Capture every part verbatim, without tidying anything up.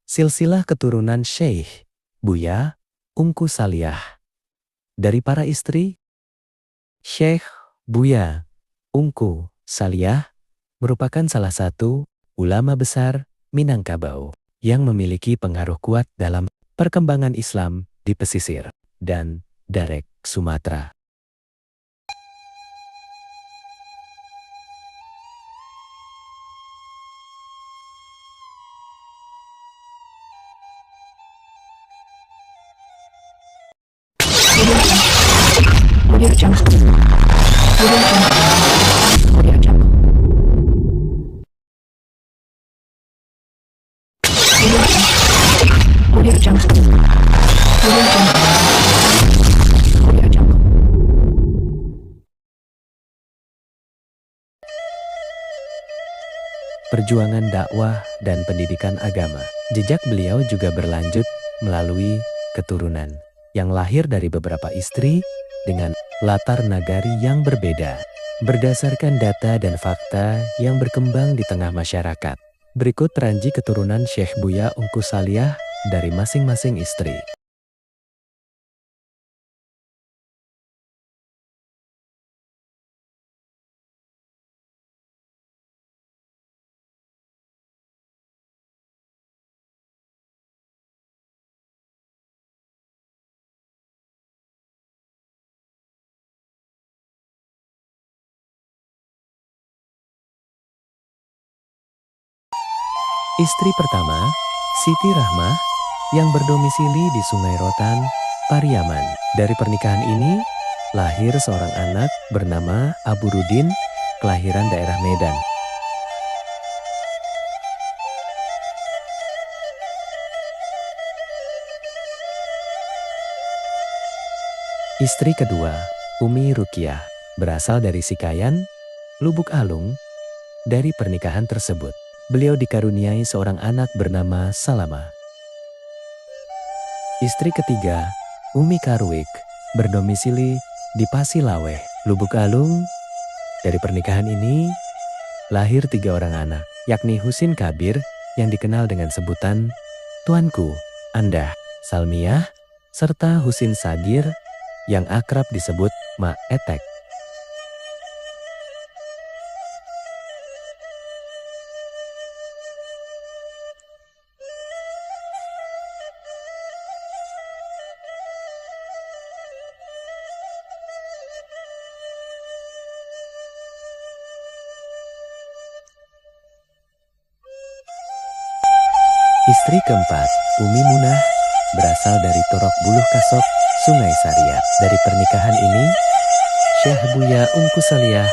Silsilah keturunan Syekh Buya Ungku Saliah. Dari para istri, Syekh Buya Ungku Saliah merupakan salah satu ulama besar Minangkabau yang memiliki pengaruh kuat dalam perkembangan Islam di pesisir dan Darek Sumatera. Perjuangan dakwah dan pendidikan agama. Jejak beliau juga berlanjut melalui keturunan yang lahir dari beberapa istri dengan latar nagari yang berbeda. Berdasarkan data dan fakta yang berkembang di tengah masyarakat, berikut ranji keturunan Syekh Buya Ungku Saliah dari masing-masing istri. Istri pertama, Siti Rahmah, yang berdomisili di Sungai Rotan, Pariaman. Dari pernikahan ini, lahir seorang anak bernama Aburudin, kelahiran daerah Medan. Istri kedua, Umi Rukiah, berasal dari Sikayan, Lubuk Alung. Dari pernikahan tersebut, beliau dikaruniai seorang anak bernama Salama. Istri ketiga, Umi Karuik, berdomisili di Pasilaweh, Lubuk Alung. Dari pernikahan ini, lahir tiga orang anak, yakni Husin Kabir yang dikenal dengan sebutan Tuanku, Andah, Salmiah, serta Husin Sagir yang akrab disebut Mak Etek. Istri keempat, Umi Munah, berasal dari Torok Buluh Kasok, Sungai Sariak. Dari pernikahan ini, Syekh Buya Ungku Saliah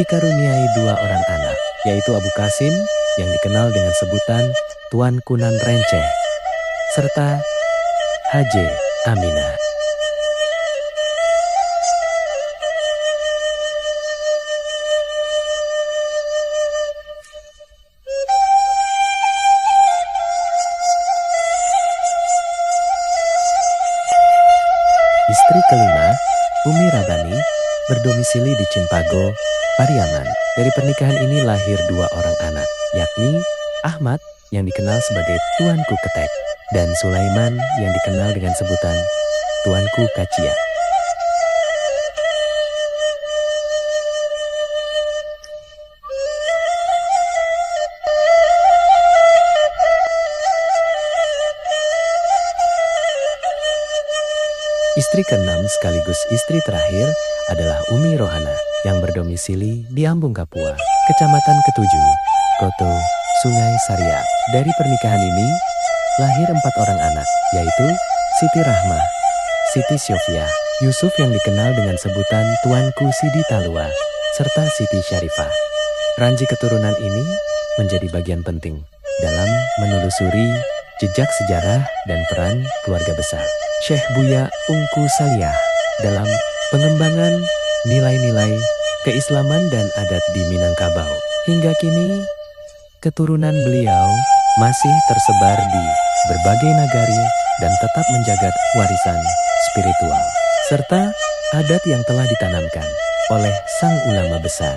dikaruniai dua orang anak, yaitu Abu Kasim yang dikenal dengan sebutan Tuanku Nan Renceh, serta Haje Aminah. Istri kelima, Umi Rabani, berdomisili di Cimpago, Pariaman. Dari pernikahan ini lahir dua orang anak, yakni Ahmad yang dikenal sebagai Tuanku Ketek, dan Sulaiman yang dikenal dengan sebutan Tuanku Kaciak. Istri keenam sekaligus istri terakhir adalah Umi Rohana yang berdomisili di Ambung Kapua, Kecamatan Ketujuh, Koto, Sungai Sariak. Dari pernikahan ini, lahir empat orang anak, yaitu Siti Rahmah, Siti Sofia, Yusuf yang dikenal dengan sebutan Tuanku Sidi Talua, serta Siti Syarifah. Ranji keturunan ini menjadi bagian penting dalam menelusuri jejak sejarah dan peran keluarga besar Syekh Buya Ungku Saliah dalam pengembangan nilai-nilai keislaman dan adat di Minangkabau. Hingga kini, keturunan beliau masih tersebar di berbagai nagari dan tetap menjaga warisan spiritual serta adat yang telah ditanamkan oleh sang ulama besar.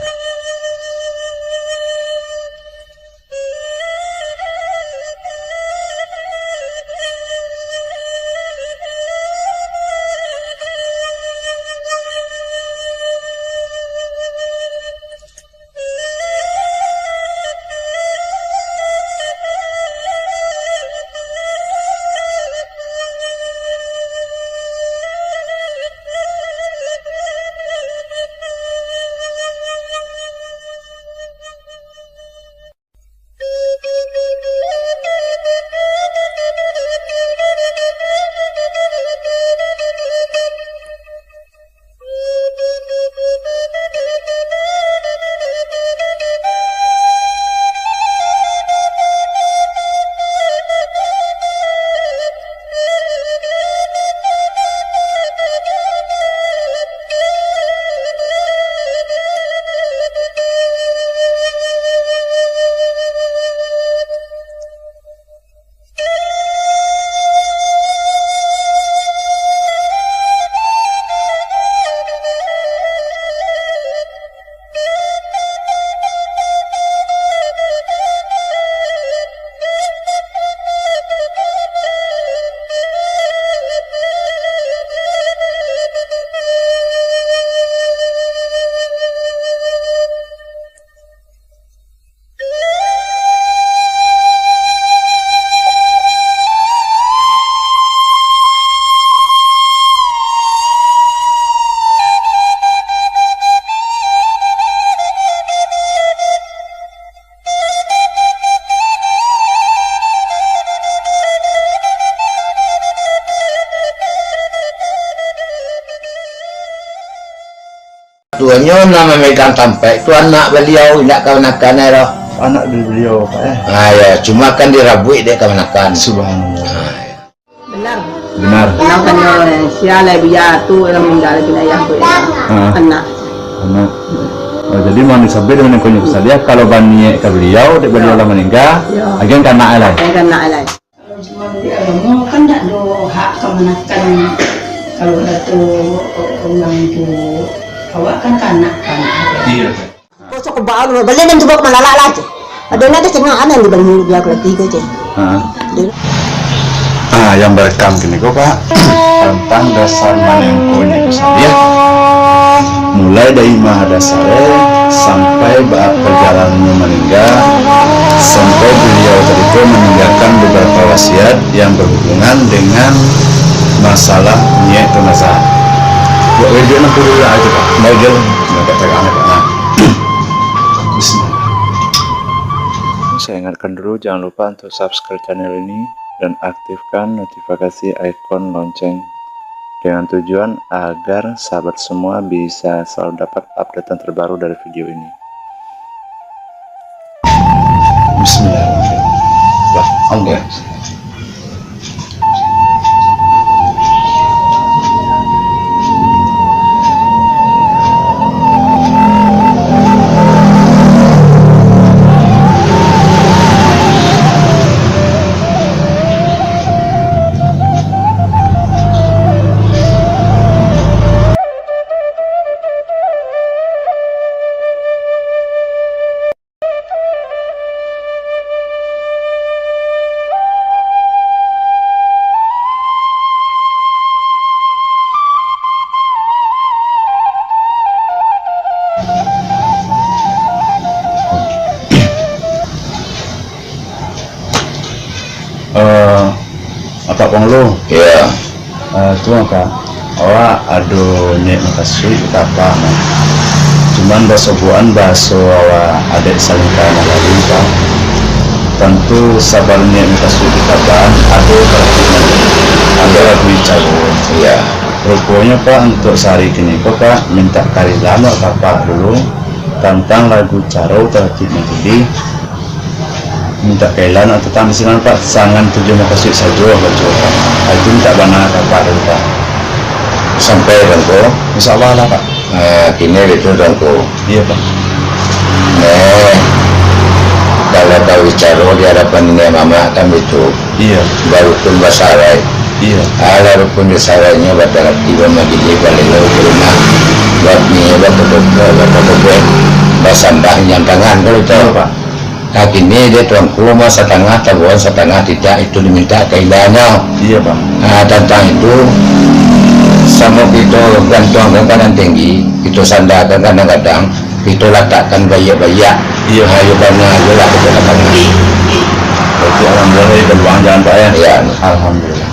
Duonyo nan mamegang tampek tu anak baliau, indak kamanakan doh. Anak dari beliau, Pak, eh? Ah, ya, cuma kan dirabuik dek kamanakan. Subhanallah. Ah, ya. Benar. Benar. Sedangkan sia lai bia tu, lah maningga lai, ayah tu, ya. Ah. Anak. Anak. Oh, jadi mau disampaikan dengan konyo pesan dia, kalau baniaik ka beliau, dek beliau lah maningga, ya, agian ka anak lai. Agian ka anak lai. Kalau cuma duit agamo, kan ndak ado hak kamanakan. Kalau kato urang tu, awak kan kanakan. Iyo. Kosok ko bau, balian nan tu bawa ka malalak lah, ceh. Ado nan ado cengah, ado nan dibali mulut dia, kalau tigo, ceh. Ha. Dia. Ah, yang barekam kini ko, Pak, tantang dasar manengko nyo tu sadia. Mulai dari maha dasar, sampai baa pajalanannyo maningga, sampai beliau tadi tu maninggakan beberapa wasiat yang berhubungan dengan masalah niaik tu nazar. Buat review enam puluh lah itu, Pak. Baik, Jul. Agak terang, Pak. Nah. Bismillah. Saya ingatkan dulu, jangan lupa untuk subscribe channel ini dan aktifkan notifikasi ikon lonceng dengan tujuan agar sahabat semua bisa selalu dapat update terbaru dari video ini. Bismillahirrahmanirrahim. Wah, Allah. Eh, Apak Pangulu. Iya. Eh, tu, Pak. Awak ado niaik mukasuik ka Apak, nah. Cuman basobokan bahaso awak adaik salingka nagari, Pak. Tantu sabalun niaik mukasuik ditabaan, ado tartibnyo, ado lagu caro. Iya. Ruponyo, Pak, untuak sahari kini ko, Pak, mintak karilaan awak ka Apak dulu tantang lagu caro tartibnyo tadi. Mintak kailaan atau tantang di sinan, Pak, sangan tujuan mukasuik sajo baco, Pak. Ah, itu mintak bana ka Apak dulu, Pak. Sampai, Tuanku? Insya Allah lah, Pak. Ah, kini itu, Tuanku. Iya, Pak. Eh, kalau ka bicaro di hadapan niniak mamak kan itu. Iya. Barukun basaraik. Iya. Alah rukun basaraiknyo, batarati, bamajilih, balelo di rumah. Buat ni, buat, buat, basambah, nyampangan, kalau itu. Iya, Pak. Nah, kini dek Tuanku mah satangah tabuan, satangah tidak, itu diminta kailannyo. Iya, Pak. Nah, tantang itu, samo kito gantuangkan ka nan tinggi, kito sandakan ka nan gadang, kito latakkan baiak-baiak. Iya. Nah, iyo bana juo lah kito latakkan. Berarti alhamdulillah, dari peluang jalan, Pak, ya? Iya. Alhamdulillah.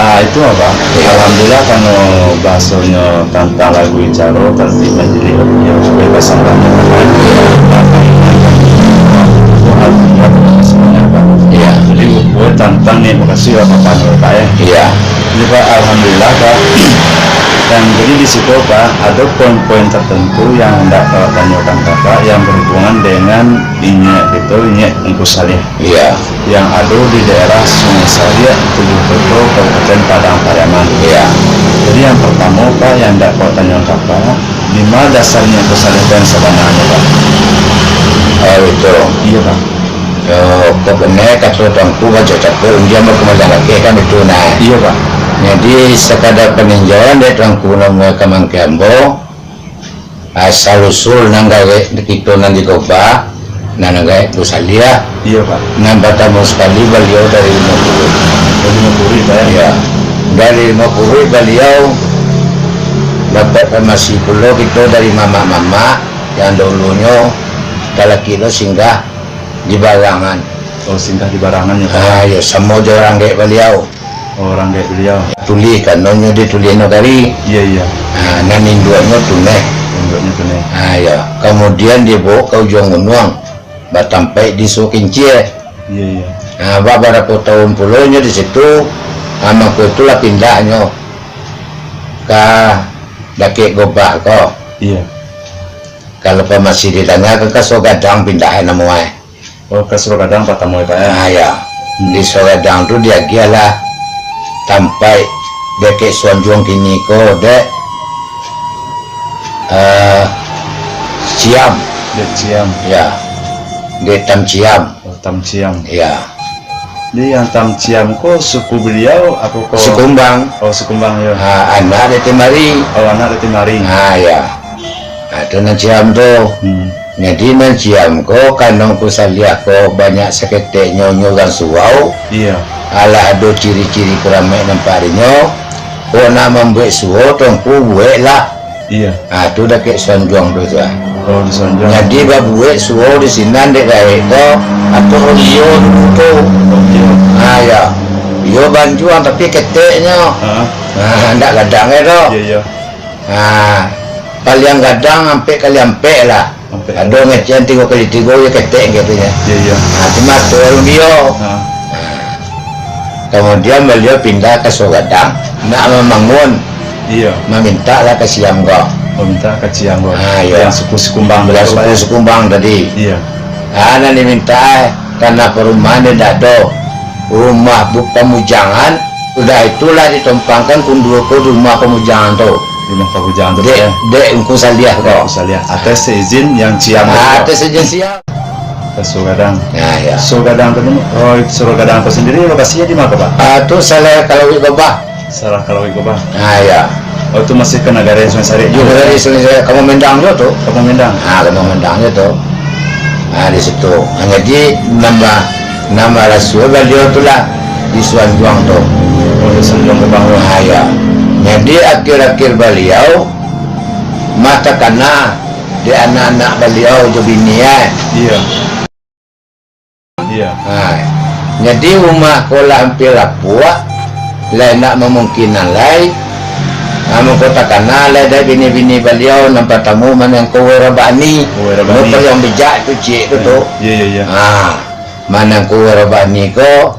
Ah, itu apa? Iya. Alhamdulillah, karano bahasonyo tantang lagu icaro, tartib majilih, yo, supayo basambah. Iya. Alhamdulillah, semuanya, Pak. Iya. Jadi, buat tantang ni, makasih, Bapak Pandu, Pak, ya. Iya. Jadi, Pak, alhamdulillah, Pak. Dan jadi di situ, Pak, ada poin-poin tertentu yang hendak Bapak tanyakan, Bapak, yang berhubungan dengan inyiak gitu, inyiak Ungku Saleh. Iya. Yang ado di daerah Sungai Sariak, Tujuh Toto, Kabupaten Padang Pariaman. Iya. Jadi, yang pertamo, Pak, yang ndak Pak tanyokan ka Apak, di ma dasarnyo kasalehon sabananyo, Pak? Oh, itu. Iya, Pak. Yo, kok bana kato Tuanku baco catur, dia mau kemana lagi kan itu, nah. Iya, Pak. Jadi, sekadar peninjauan dek Tuanku namo kamangke ambo, asal usul nan gaek kito nan di Gobak, nan gaek Ungku Saleh. Iya, Pak. Nan partamo sakali baliau dari Limo Kuruik. Dari Limo Kuruik, Pak, ya? Iya. Dari Limo Kuruik baliau dapek informasi pulo kito dari mamak-mamak yang dahulunyo talakik lo singgah di Barangan. Oh, singgah di Barangan, ya, Pak? Ah, ya, samo jo urang gaek baliau. Oh, urang gaek baliau. Tulih, kanonyo di Tulih Nagari. Iya, iya. Ah, nan induaknyo Tuneh. Induaknyo Tuneh. Ah, ya. Kamudian, dia bawa ka Ujuang Gunuang, batampaik di Suok Kincia. Iya, iya. Ah, babarapo tahun pulo nyo di situ, ah, mangko itulah pindahnyo ka dakek Gobak ko. Iya. Kalau pa masih didanga kan ka Surogadang pindah namo e. Oh, ka Surogadang patamo e, Pak, ya? Ah, ya. Hmm. Di Surogadang tu diagiah lah tampaik dakek Suanjuang kini ko dek, eh, Ciam. Dek Ciam. Ya. Dek Tam Ciam. Oh, Tam Ciam. Ya. Jadi yang Tam Ciam ko suku beliau apo ko? Sikumbang. Oh, Sikumbang, ya. Ha, anak dek Timari. Oh, anak dek Timari. Ha, ya. Ha, tu nan Ciam tu. Hmm. Jadi nan Ciam ko, kanong ku saliah ko banyak saketeknyo nyo urang surau. Iya. Alah ado ciri-ciri karamek nampak dinyo. Kok nak mambuek suo, tongku buek lah. Iya. Ah, tu dakek Suanjuang tu, tu, ah. Oh, di Suanjuang. Jadi, babuek suo di sinan dek gaek ko, atau Romeo dulu tu. Romeo. Ah, ya. Iyo banjuang, tapi keteknyo. Ha. Ah, ndak gadang e tu. Iya, iya. Ah, paliang gadang ampek kali ampek lah. Ampek. Ado ngecekan tigo kali tigo, iyo ketek katonyo. Iya, iya. Ah, cuma tu Romeo. Ha. Ah. Kemudian baliau pindah ka Surogadang, nak mambangun. Iya. Mamintak lah ka Ciam ko. Mamintak ka Ciam ko. Ah, iya. Yang suku Sikumbang tadi. Yang suku Sikumbang tadi. Iya. Ah, nan dimintak, eh, tanah parumahan dia ndak ado. Rumah bu-, pamujangan, sudah itulah ditompangkan kundua ko rumah pamujangan tu. Rumah pamujangan tu, dek, ya. Dek Ungku Saliah ko. Ungku Saliah. Atas seizin yang Ciam tadi ko. Ah, atas seizin Ciam. Ka Surogadang. Ya, ya. Surogadang tu, oh, Surogadang tu sendiri lokasinya di mana, Pak? Ah, tu salah kalau Gobah. Salah kalau Gobah. Ah, ya. Oh, tu masih ka nagari Sungai Sarik juga. Nagari Sungai Sarik, Kampung Mendang juga tu. Kampung Mendang. Ah, Kampung Mendang juga tu. Ah, di situ. Ah, jadi nama, nama rasio baliau tu lah di Suanjuang tu. Oh, di Suanjuang Gobah. Ah, ya. Jadi akhir-akhir baliau mah takana di anak-anak baliau jo bini, eh. Iya. Iya. Ha. Jadi rumah ko lah ampia lapuak, lah indak mamungkinan lai. Ha, mangko takana lai dek bini-bini baliau nan partamo mah nan ko Uwai Rabani. Uwai Rabani. Nan paliang bijak tu ciek tu, tu. Iya, iya, iya. Ha. Mah nan ko Uwai Rabani ko,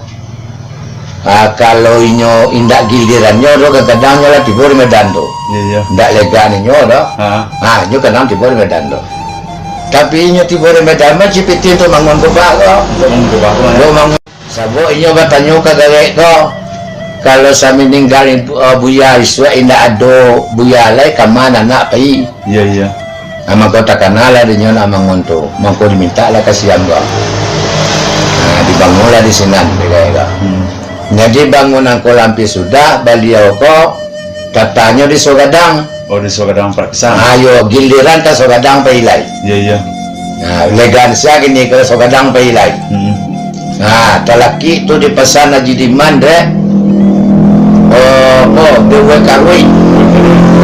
ah, kalau inyo indak gilirannyo tu, kadang-kadang nyo lah tibo di Medan tu. Iya, iya. Indak lega ninyo tu. Ha. Ha, inyo kadang tibo di Medan tu. Tapi inyo tibo di Medan mah cipitin tu bangun kubah ko. Bangun kubah ko, ya. Ko bangun. Sabab inyo batanyo ka gaek ko, kalau samaninggal, eh, Buya isuak indak ado Buya lai, kama anak pai. Iya, iya. Ah, mangko takana lah dinyo nak bangun tu. Mangko dimintak lah ka Siam ko. Ah, dibangun lah di sinan, dek gaek ko. Hmm. Jadi bangunan ko lah ampia sudah, baliau ko tatanyo di Sogadang. Oh, di Sogadang Parak Pisang. Ayo, giliran ka Sogadang pai lai. Iya, iya. Nah, legan sia kini ka Sogadang pai lai. Hmm. Nah, talakik tu di pasan Haji Diman, dek. Oh, oh, di Uwai Karuik.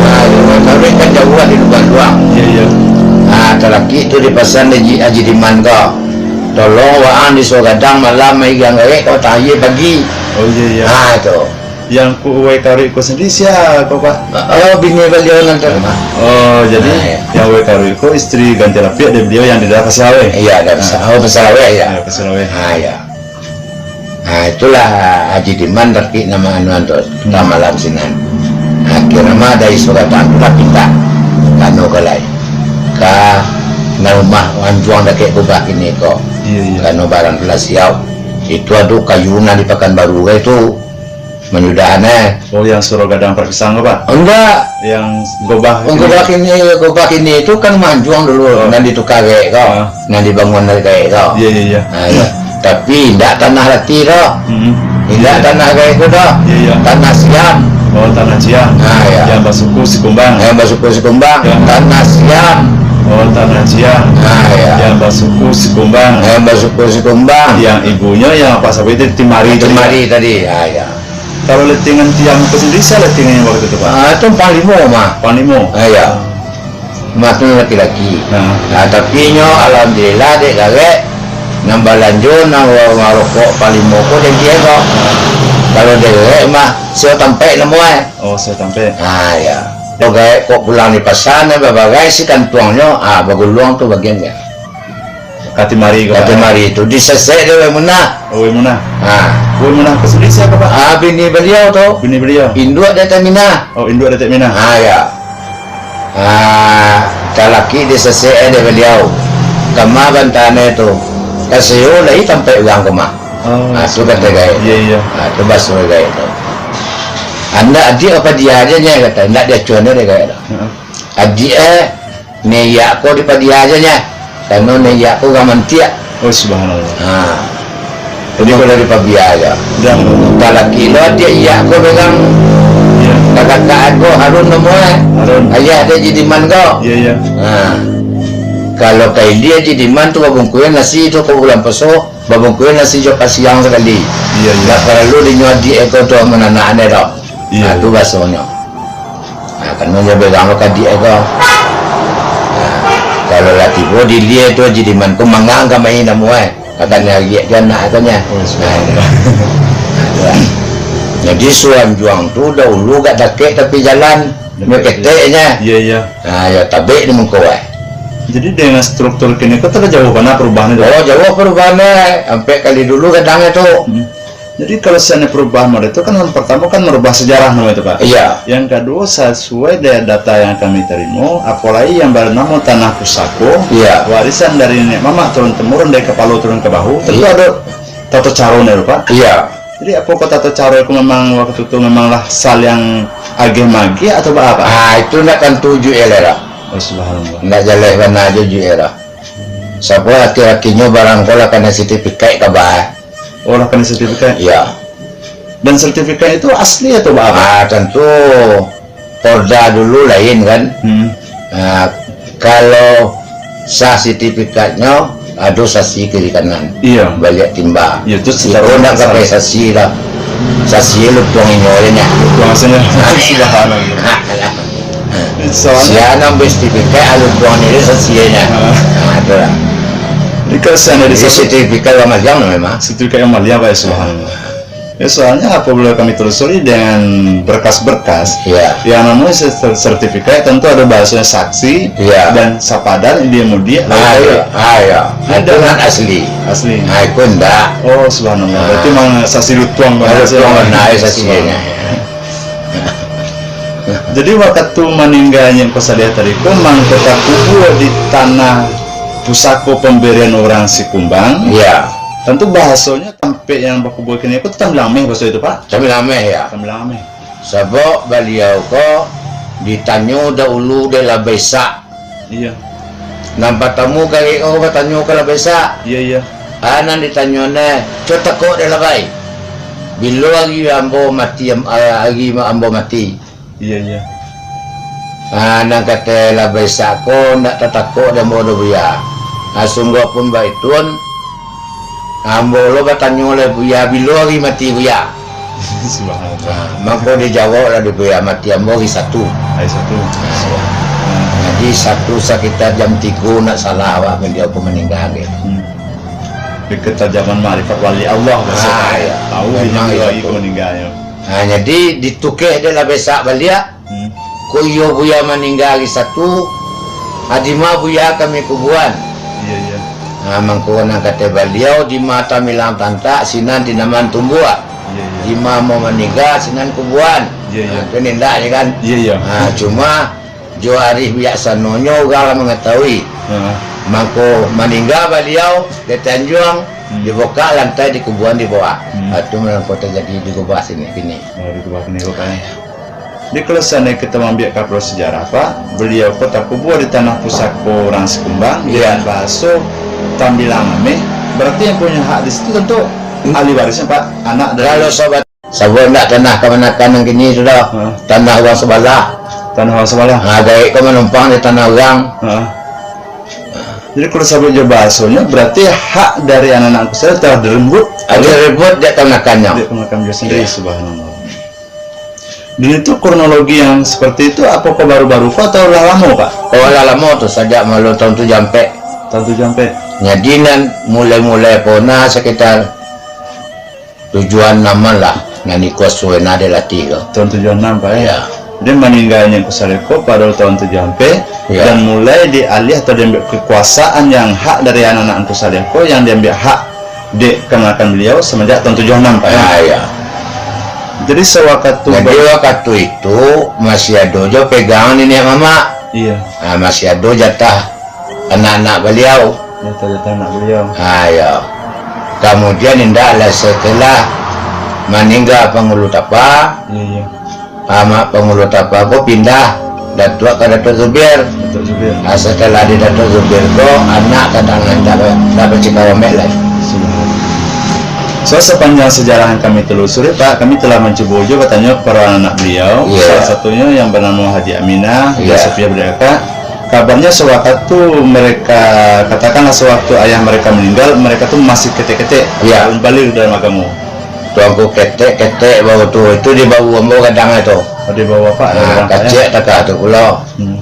Nah, di Uwai Karuik kan jauah di Lubuak Luang. Iya, iya. Nah, talakik tu di pasan Haji, Haji Diman ko. Tolong waang di Sogadang malam, mai gaek ko, tahiya pagi. Oh, iya, iya. Nah, tu. Yang ku Uwai Karuik ko sendiri sia ko, Pak? Oh, bini baliau nan tu, Pak. Oh, jadi, nah, iya, yang Uwai Karuik ko istri ganti lapiak dari beliau yang di daerah Pasir Aweh? Iya, daerah Pasir, ah, oh, Pasir Aweh, iya. Iya, Pasir Aweh. Ah, iya. Nah, itulah Haji Diman tapi nama anuan tu, hmm, ka malam sinan. Akhirnya mah dari Sogadang tu lah pindah ka anu ko lai. Ka nan rumah anjuang dakek kubah kini ko. Iya, iya. Karano barang tu lah siap. Itu ado kayu nan di Pakanbaru ko itu. Manyudahan, eh. Oh, yang Sogadang Parak Pisang ko, Pak? Indak. Yang gobah kini? Gobah kini, gobah kini tu kan rumah anjuang dulu, oh, nan ditukar gaek ko, ah, nan dibangun dari gaek ko. Iya, iya, iya. Ah, iya. Tapi indak tanah rati doh. Hmm. Indak, iya, Tanah gaek tu doh. Iya, iya. Tanah Siam. Oh, Tanah Siam. Ah, iya. Yang basuku Sikumbang. Yang basuku Sikumbang. Yang Tanah Siam. Oh, Tanah Siam. Ah, iya. Yang basuku Sikumbang. Yang basuku Sikumbang. Yang ibunya yang Pak Sawi itu Timari tadi, Timari tadi. Ah, iya. Kalau letingan Siam ko sendiri, sia letingannyo wakatu tu, Pak? Ah, tu Panglimo mah. Panglimo? Ah, iya. Mah tu laki-laki. Nah. Ah, tapi nyo alhamdulillah dek gaek, nan balanjo, nan wa-, marokok Panglimo ko dek gaek ko. Kalau dek gaek mah, Sio Tampek namo e. Oh, Sio Tampek. Ah, iya. Kalau gaek kok pulang di pasan, babagai si kantuangnyo, ah, baguluang tu bagian dia. Ka Timari ko, Pak? Ka Timari tu, disesek dek Wai Munah. Oh, Wai Munah. Ha. Wai Munah ko sendiri sia, Pak? Ah, bini baliau tu. Bini baliau? Induak dek Tek Minah. Oh, induak dek Tek Minah. Ha, ya. Ah, talakik di sasek dek baliau. Kama bantanyo tu. Kasio lai tampek urang kama. Oh, ah, tu kata gaek. Iya, iya. Ah, tu baso gaek tu. Andak adiak apa dia aja nya kata, andak diacuan dia gaek tu. Heeh. Adiak eh, neyak ko di padia aja nya. Karano neyak ko urang mantiak. Oh, subhanallah. Ha. Jadi, kalau di pabia aja. Dah. Talakik lo dia iya ko pegang. Iya. Kakak ko Harun namo eh. Harun. Ayah dia Jidiman ko. Iya, iya. Ha. Kalau ka Ili Jidiman tu babungkuih nasi tu ko bulan puaso, babungkuih nasi jo pasiang sakali. Iya, iya. Ndak paralu dinyo adiak ko tu mananak ane tu. Iya. Ha, tu basonyo. Nah, kano jo pegang lo kadiak ko. Nah, kalau lah tibo di lia tu Jidiman ko mangang ka main namo eh. Katanya ariak dia anak katanya. Oh, nah, itu. Nah, itu lah. Jadi suanjuang tu dahulu gak dakek tapi jalan. Nyo keteknya. Iya, iya. Nah, ya tabek di muko eh. Jadi dengan struktur kini ko tu lah jauh bana perubahan itu. Oh, jauh perubahan eh. Sampai kali dulu kadang itu. Hmm. Jadi, kalau seandainya perubahan model itu kan, yang pertama kan merubah sejarah namanya itu, Pak. Iya. Yang kedua, sesuai dengan data yang kami terima, apalagi yang bernama Tanah Pusako, iya, warisan dari nenek mamak turun-temurun dari kepala turun ke bahu, tentu iya, ada tata caranya, Pak. Iya. Jadi, apakah tata cara itu memang waktu itu memanglah saling agih-magih atau apa? Ah, itu ndak tentu juo lah. Oh, subhanallah. Ndak jaleh bana juo lah. Sabab laki-lakinyo barang ko lah kanai sertifikat ka bah. Oh, lah kanai sertifikat? Iya. Dan sertifikat itu asli atau apa? Ah, tentu Polda dulu lain kan. Hmm. Ah, kalau sah sertifikatnyo, ado saksi kiri kanan. Iya. Baliak timba. Iya, itu secara ndak kasar. Pakai saksi lah. Saksi lu tuang inyo aja nya. Tuang saja. Subhanallah. Soalnya sia nang besti pikai alun tuang ni saksinya. Ah. Nah, itulah. Jadi kalau seandainya di sertifikat yang maliang lah memang. Sertifikat yang maliang, Pak, ya, subhanallah. Ya, soalnya apabila kami telusuri dengan berkas-berkas, iya, yang namanya ser-, sertifikat tentu ada bahasanya saksi, iya, dan sapadan dia mudik, ah, iya, ah, iya. Itu kan asli. Asli. Ah, itu ndak. Oh, subhanallah. Ah. Berarti memang saksi lutuang. Lutuang, nah, saksinya. Subhanallah. Jadi, wakatu maningganyo ko sadiah tadi ko, mangko takubua di tanah pusako pambarian urang Sikumbang. Iya. Tantu bahasonyo tampek yang bakubua kini ko Tambilang Ameh bahaso itu, Pak? Tambilang Ameh, ya. Tambilang Ameh. Sabab baliau ko ditanyo dahulu dek Labai Sak. Iya. Nan patamu kari ko batanyo ka Labai Sak. Iya, iya. Ah, nan ditanyo ne, "Co takok dek Labai. Bilo ari ambo mati, am-, ah, ari ma-, ambo mati?" Iya, iya. Ah, nan kato Labai Sak ko, "Ndak tatakok dek ambo doh, Buya. Ah, sungguahpun baitun, ambo lo batanyo lai, Buya, bilo ari mati, Buya?" Subhanallah. Ah, mangko dijawab lah di Buya, "Mati ambo hari Satu." Hari Satu. Ah, iya. Hmm. Jadi, Satu sakitar jam tigo, ndak salah awak, baliau ko maningga. Hmm. Di ketajaman makrifat wali Allah, ah, iya. Tahu memang dia itu lagi ko maningganyo. Ah, jadi ditukeh dek Labai Sak baliak. Hmm. Ko iyo Buya maningga hari Satu, ah, dima Buya kami kubuan? Iya, iya. Ah, mangko nan kato baliau, "Dima Tambilang tantak, sinan tanaman tumbuah." Iya, iya. "Dima ambo maningga, sinan kubuan." Iya, iya. Ah, tu nindak je kan? Iya, iya. Ah, cuma jo arih bijaksanonyo urang lah mangatahui. Ha. Mangko maningga baliau di Tanjuang, hmm, dibukak lantai, dikubuan di bawah. Hmm. Ah, tu mangko tajadi di Gubah sini, kini. Oh, di Gubah kini, Pak, ya. Jadi, kalau seandainya kita maambiak ka proses sejarah, Pak, baliau ko takubua di tanah pusako urang Sikumbang, iya, dengan bahaso Tambilang Ameh, berarti yang punya hak di situ tentu ahli warisnya, Pak, anak dari. Kalau sobat, sabab ndak tanah kamanakan nan kini tu dah, ha, tanah urang sabalah. Tanah urang sabalah. Ha, gaek ko manumpang di tanah urang. Ha. Jadi, kalau sabab jo bahasonyo, berarti hak dari anak-anak angku sajo telah direbut. Ada oleh direbut dek kamanakannyo. Dek kamanakan baliau sendiri, iya, subhanallah. Dan itu kronologi yang seperti itu, apakah baru-baru ko atau lah lamo, Pak? Oh, lah lamo tu, sajak maklum tahun tujuah ampek. Tahun tujuah ampek. Jadi, nan mulai-mulai pona sekitar tujuah anam lah, nan iko suwena dilatih ko. Tahun tujuah anam, Pak, ya? Ya. Jadi, maningganyo Angku Saleh ko pado tahun tujuah ampek, ya, dan mulai dialih atau diambiak kekuasaan yang hak dari anak-anak Angku Saleh ko, yang diambiak hak dek kamanakan baliau semenjak tahun tujuah anam, Pak, ya? Ya, ya. Jadi, sawakatu. Jadi, ba- wakatu itu masih ado jo pegangan niniak mamak. Iyo. Ah, masih ado jatah anak-anak baliau. Jatah-jatah anak baliau. Ah, iyo. Kamudian, indak lah, setelah maningga Pangulu Tapa, Iyo, iyo. Amak Pangulu Tapa ko pindah Datuak ka Datuak Zubir. Datuak Zubir. Ah, setelah di Datuak Zubir ko, anak ka tangan dak, dak bacikau ambek lai. Sudah. So, sepanjang sejarah yang kami telusuri, Pak, kami telah mancubo juo batanyo kapado anak baliau, Iya. salah satunyo yang banamo Haji Aminah, Iya. Haji Sofiah, budak kakak. Kabarnyo sewaktu mereka, katakanlah sewaktu ayah mereka meninggal, mereka tu masih ketek-ketek, Iya. belum baligh dalam agamo. Tuangku ketek-ketek bau tu, itu di bau ambo gadang tu. Oh, di bau apak, Nah, gadang, Pak, ya? Kacik takah tu pulo. Hmm.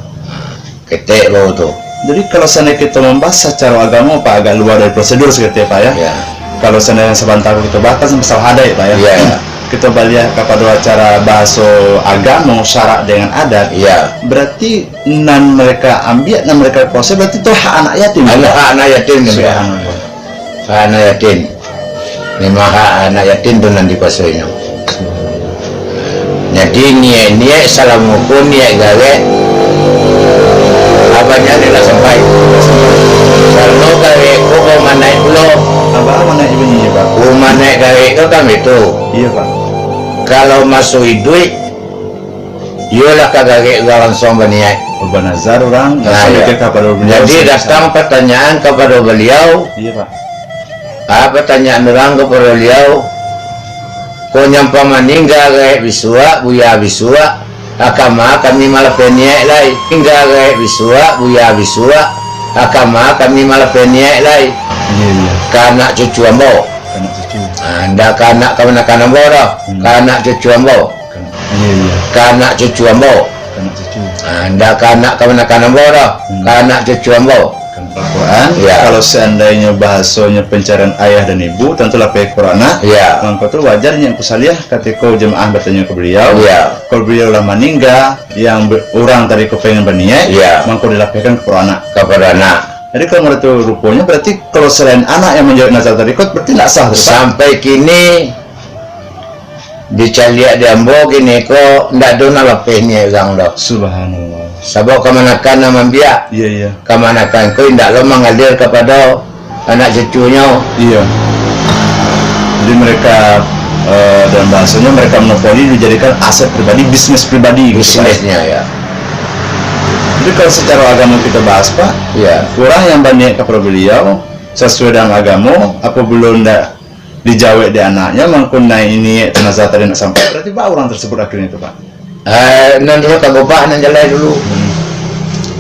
Ketek bau tu. Jadi, kalau seandai kito mambahas sacaro agamo, Pak, agak lua dari prosedur saketek, Pak, ya. Ya. Kalau seandai sabanta kito bahas kan masalah adaik, Pak, ya. Ya. Kito baliak kapado acara bahaso agamo, syarak dengan adat. Ya. Berarti nan mereka ambiak, nan mereka kuasai, berarti tu hak anak yatim, Anak, ya? Hak anak yatim tu, ya. Subhanallah. Hak anak yatim. Memang hak anak yatim tu nan dikuasoinyo. Jadi, niaik-niaik salamo ko niaik garek, abanyak ni lah sampai. Karano garek ko bamanaik pulo. Abah manaik bunyi, Pak? Bamanaik garek ko kan itu. Iya, Pak. Kalau maso iduik, iyolah ka garek urang langsuang baniaik. Banazar urang, Nah, langsung iya. mikir kapado baliau Jadi, sajo. datang pertanyaan kapado baliau. Iya, Pak. Ah, pertanyaan urang kapado baliau, ko nyampa maningga garek bisuak, buya bisuak, akama kami malapeh niaik lai. Maningga garek bisuak, buya bisuak, akama kami malapeh niaik lai. Iya, iya. Ka anak cucu ambo. Ka anak cucu. Ah, ndak ka anak kamanakan ambo doh. Hmm. Ka anak cucu ambo. Ka anak, iya, iya. Ka anak cucu ambo. Ka anak cucu. Ah, ndak ka anak kamanakan ambo doh. Hmm. Ka anak cucu ambo. Kan Al-Quran, Ya. kalau seandainyo bahasonyo pencarian ayah dan ibu, tantulah pihak Quran, nah. Ya. Mangko tu wajar nyo Angku Saliah katiko jamaah batanyo ka baliau. Ya. Kalau baliau lah maningga, yang be-, urang tadi ko pengen baniaik, Ya. mangko dilapehkan ka Quran, nah. Ka Quran, nah. Jadi kalau menurut ruponyo, berarti kalau selain anak yang manjawab nazar tadi ko, berarti ndak sah tu, Pak? Sampai kini, Dicaliak di ambo kini ko, ndak ado nak lapeh niaik urang doh. Subhanallah. Sabab kamanakan nan mambiak. Iya, iya. Kamanakan ko indak lo mangalir kapado anak cucunyo. Iya. Jadi mereka, eh, dalam bahasanya mereka monopoli dijadikan aset pribadi, bisnis pribadi gitu, Pak. Bisnisnya, ya. Jadi kalau secara agama kita bahas, Pak, Iya. urang yang baniaik kapado baliau, sasuai dengan agamo, apabila ndak dijawek di anaknya, mangko naik ini, jenazah tadi nak sampai, berarti baa urang tersebut akhirnya tu, Pak? Eh, nan dulu kagobah, nan jalai dulu. Hmm.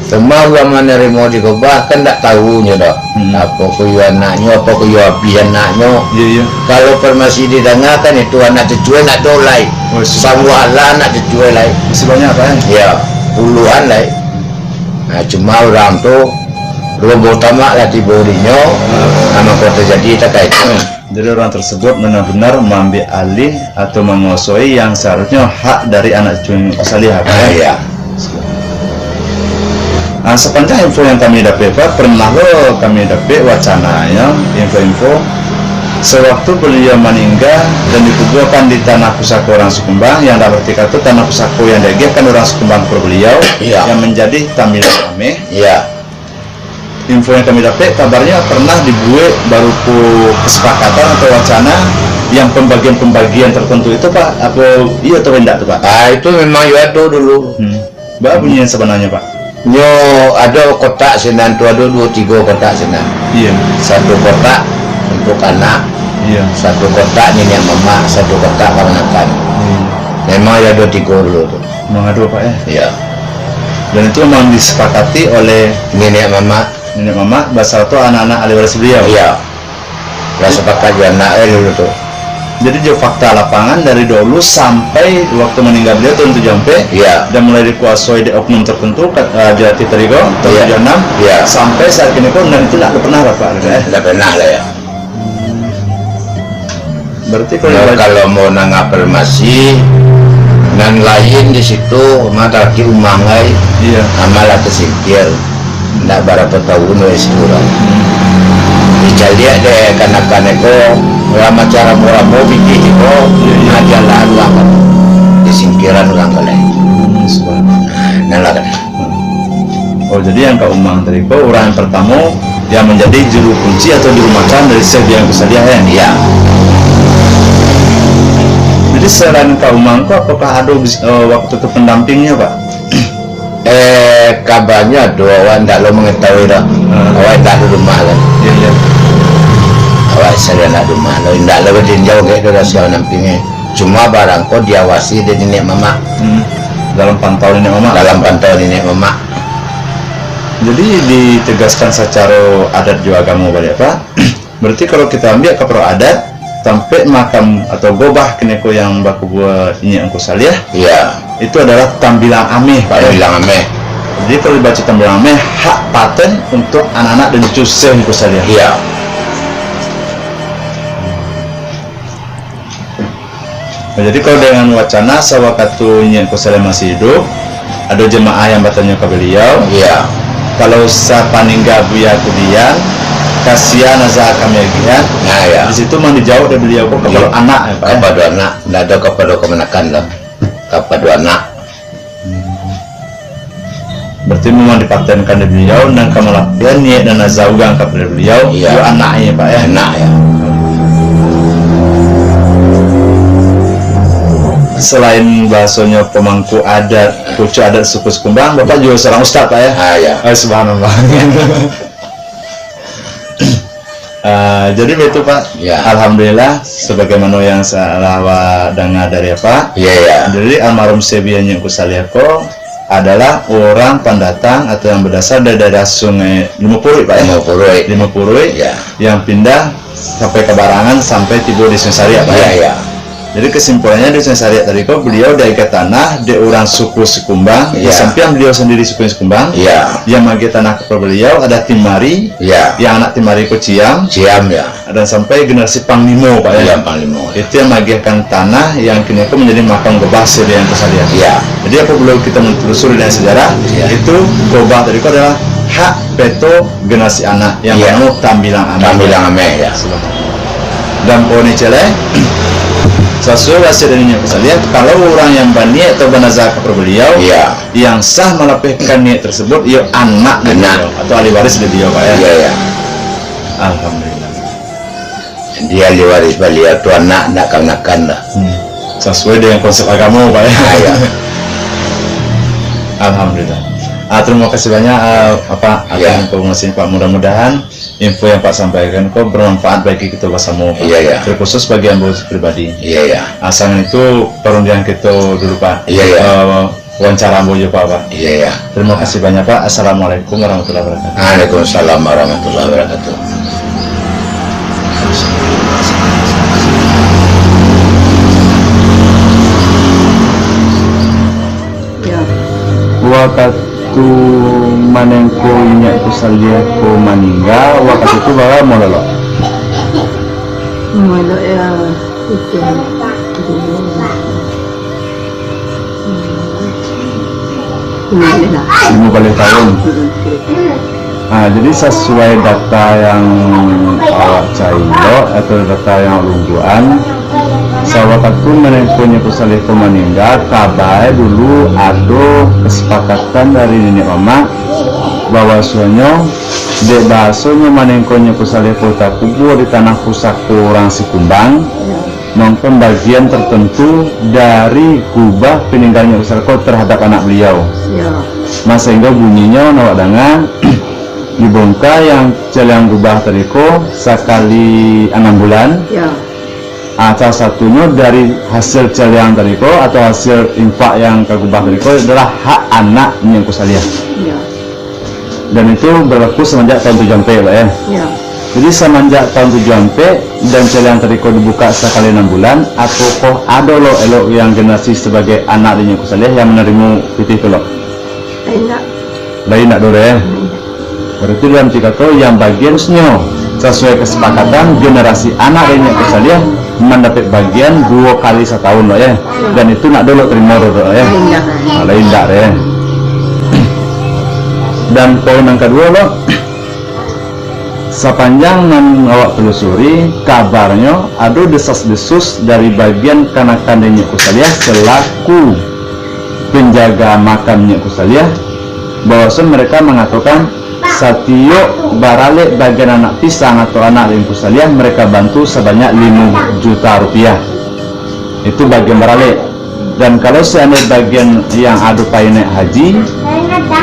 Cuma urang manarimo digobah, kan ndak tahu nyo doh. Hmm. Apo ko iyo anaknyo, apo ko iyo abih anaknyo. Iya, iya. Kalau par masih didangakan itu anak cucue ndak ado lai. Oh, sudah. Sambuah lah anak cucue lai. Masih banyak, Pak, eh? Ya, puluhan lai. Nah, cuma urang tu, roboh tamak lah tibo dinyo, Hmm. mangko tajadi takah itu. Jadi, orang tersebut benar-benar maambiak alih atau manguasoi yang seharusnya hak dari anak cucu Angku Saliah, Pak, Ah, ya? iya. Ah, sepanjang info yang kami dapek, Pak, pernah lo kami dapek wacananya, info-info, sewaktu beliau maningga dan dikuburkan di tanah pusako orang Sikumbang, yang dah berarti kata tanah pusako yang diagihkan orang Sikumbang kepada beliau, Iya. yang menjadi tambilan ameh. Iya. Info yang kami dapek, kabarnya pernah dibuek barupo kesepakatan atau wacana yang pembagian-pembagian tertentu itu, Pak? Apa iya atau indak tu, Pak? Ah, itu memang yo ado dulu. Hmm. Baa bunyi yang sebenarnya, Pak? Nyo ado kotak sinan tu, ado duo tigo kotak sinan. Iya. Satu kotak untuk anak, Iya. satu kotak niniak mamak, satu kotak kamanakan. Iya. Memang yo ado tigo dulu tu. Memang ado, Pak, ya? Iya. Dan itu memang disepakati oleh Niniak mamak. Niniak mamak, basarato anak-anak ahli waris beliau? Iya. Lah sepakat jo anak, eh, dulu tu. Jadi, jo fakta lapangan dari dahulu sampai waktu maningga beliau tahun tujuh ampek, Iya. dan mulai dikuasoi dek oknum tertentu, kat, eh, Jati Terigo, tahun Iya. tujuh enam, Iya. sampai saat kini pun, dan itu ndak pernah, Pak, eh? Ndak pernah lah, ya. Berarti kalau Nah, ibarat kalau mau nang afirmasi, nan lain di situ, mah tadi umang ai, Iya. amal lah tersingkir. Ndak barapo tahun weh situ lah. Hmm. Dicaliak dek kanakan ko, lah macam ramo-ramo pitih ko, Iya, iya. ajalah urang, disingkiran urang ko lai. Hmm, subhanallah. Nah, lah kan. Hmm. Jadi, yang Kak Umang tadi ko, urang yang partamo yang manjadi juru kunci atau juru makan dari Syekh Bian Kusaliah, ya? Iya. Jadi, selain Kak Umang ko, apakah ado bis-, eh, waktu tu pendampingnya, Pak? Eh, kabanyo ado, awak ndak lo mangatahui doh. Hmm. Awak indak di rumah lah. Iya, iya. Awak salian ndak di rumah lo, indak lo batinjau kek tu lah sia mandampingi. Cuma barang ko diawasi dek niniak mamak. Hmm. Dalam pantau niniak mamak? Dalam pantau niniak mamak. Jadi, ditegaskan sacaro adat jo agamo baliak, Pak. Berarti kalau kita ambiak kapado adat, tampek makam atau gobah kiniko yang bakubua Inyiak Ungku Saliah, iya, itu adalah tambilang ameh, Pak, ya? Tambilang ameh. Jadi, kalau dibaco tambilang ameh, hak paten untuk anak-anak dan cucu Syekh Ungku Saliah. Iya. Nah, jadi, kalau dengan wacana sawakatu Inyiak Ungku Saliah masih iduik, ado jamaah yang batanyo ka baliau, iya, kalau sapaningga Buya Kudian, ka sia nazar kami agiahan, nah, iya, di situ mah dijawab dek baliau ko kapado, iya, anak, ya, Pak, ya? Kapado anak, ndak ado kapado kamanakan doh. Kapado anak. Hmm. Berarti memang dipatenkan dek baliau, nan ka malapiahan niaik nan nazar urang kapado baliau, iya, jo anaknyo, Pak, ya? Anak, ya. Selain bahasonyo pemangku adat, pucuk adat suku Sikumbang, Bapak juga seorang ustaz, Pak, ya? Ah, ya. Oh, subhanallah. Ah, jadi begitu, Pak. Ya. Alhamdulillah, sebagaimana yang sa-, lah awak danga dari Apak. Ya, ya. Jadi, almarhum Syekh Bian Ungku Saliah ko adalah orang pendatang atau yang berasal dari daerah Sungai Limo Puruik, Pak, ya? Limo Puruik. Limo Puruik, ya, yang pindah sampai ka Barangan, sampai tibo di Sungai Sariak, Pak, ya? Ya, ya. Jadi, kesimpulannyo, di Sungai Sariak tadi ko, baliau diagiah tanah dek urang suku Sikumbang, di, iya, sampiang baliau sandiri suku Sikumbang, iya, yang maagiah tanah kapado baliau ada Timari, iya, yang anak Timari ko Ciam, Ciam, ya, dan sampai generasi Panglimo, Pak, ya. Iya, Panglimo, ya. Itu yang maagiahkan tanah yang kini ko manjadi makam gobah Syekh Bian Ungku Saliah. Iya. Jadi, apabila kita menelusuri dengan sejarah, iya, itu gobah tadi ko adalah hak peto generasi anak yang, iya, banamo tambilang ameh. Tambilang ameh, ya. Dan poin nan katigo, sasuai wasiat dari Inyiak Ungku Saliah, kalau urang yang baniaik atau banazar kapado baliau, iya, yang sah malapehkan niaik tersebut, iyo anak dari, anak, baliau, atau ahli waris dari baliau, Pak, ya? Iya, iya. Alhamdulillah. Jadi, ahli waris baliau tu anak, ndak kamanakan lah. Hmm. Sasuai dengan konsep agamo, Pak, ya? Ah, iya. Alhamdulillah. Ah, terima kasih banyak, ah, Bapak, atas, iya, informasi, Pak. Mudah-mudahan info yang Pak sampaikan ko bermanfaat bagi kita bersama, Pak. Iya, iya. Terkhusus bagi ambo pribadi. Iya, iya. Ah, sangan itu perundingan kita dulu, Pak. Iya, iya. Eh, wawancara ambo jo Pak, Pak. Iya, iya. Terima kasih banyak, Pak. Assalamualaikum warahmatullahi wabarakatuh. Waalaikumsalam warahmatullahi wabarakatuh. Ya. Wakatu manengko Inyiak Ungku Saliah ko maningga, wakatu tu bara umua lo? Umua lo, ya, itu. Limo baleh tahun. Mm-mm. Ah, jadi sasuai data yang awak cari lo, atau data yang awak lumbuakan, sawakatu manengko Inyiak Ungku Saliah ko maningga, kaba e dulu ado kesepakatan dari niniak mamak, bahwasonyo dek bahasonyo manengko Inyiak Ungku Saliah ko takubua di tanah pusako urang Sikumbang, mangko bagian tertentu dari gubah paninggalan Inyiak Ungku Saliah ko terhadap anak baliau. Ya. Nah, sahinggo bunyinyo nan awak danga, dibongka yang caliang gubah tadi ko sakali anam bulan. Ya. Ah, salah satunyo dari hasil caliang tadi ko atau hasil infak yang ka gubah tadi ko adalah hak anak Inyiak Ungku Saliah. Ya. Dan itu berlaku semenjak tahun tujuh ampek, Pak, ya? Ya. Jadi, semenjak tahun tujuh ampek dan caliang tadi ko dibuka sakali anam bulan, apokoh ado lo elok yang generasi sebagai anak di Inyiak Ungku Saliah yang manarimo pitih tu lo? Indak. Lain ndak do deh? Indak. Berarti dalam tiga tahun yang bagian senyo, sasuai kesepakatan generasi anak di Inyiak Ungku Saliah mandapek bagian duo kali satahun lo, ya? Dan itu ndak dulu tarimo tu, ya? Indak. Ah, lain ndak deh. Dan poin yang kaduo lo, sapanjang nan awak telusuri, kabarnyo ado desas-desus dari bagian kanakan di Inyiak Ungku Saliah selaku penjaga makam Inyiak Ungku Saliah, Bahwaso mereka mangatokan satiok baralek bagian anak pisang atau anak Ungku Saliah mereka bantu sabanyak limo juta rupiah. Itu bagian baralek. Dan kalau seandai bagian yang ado pai naiak haji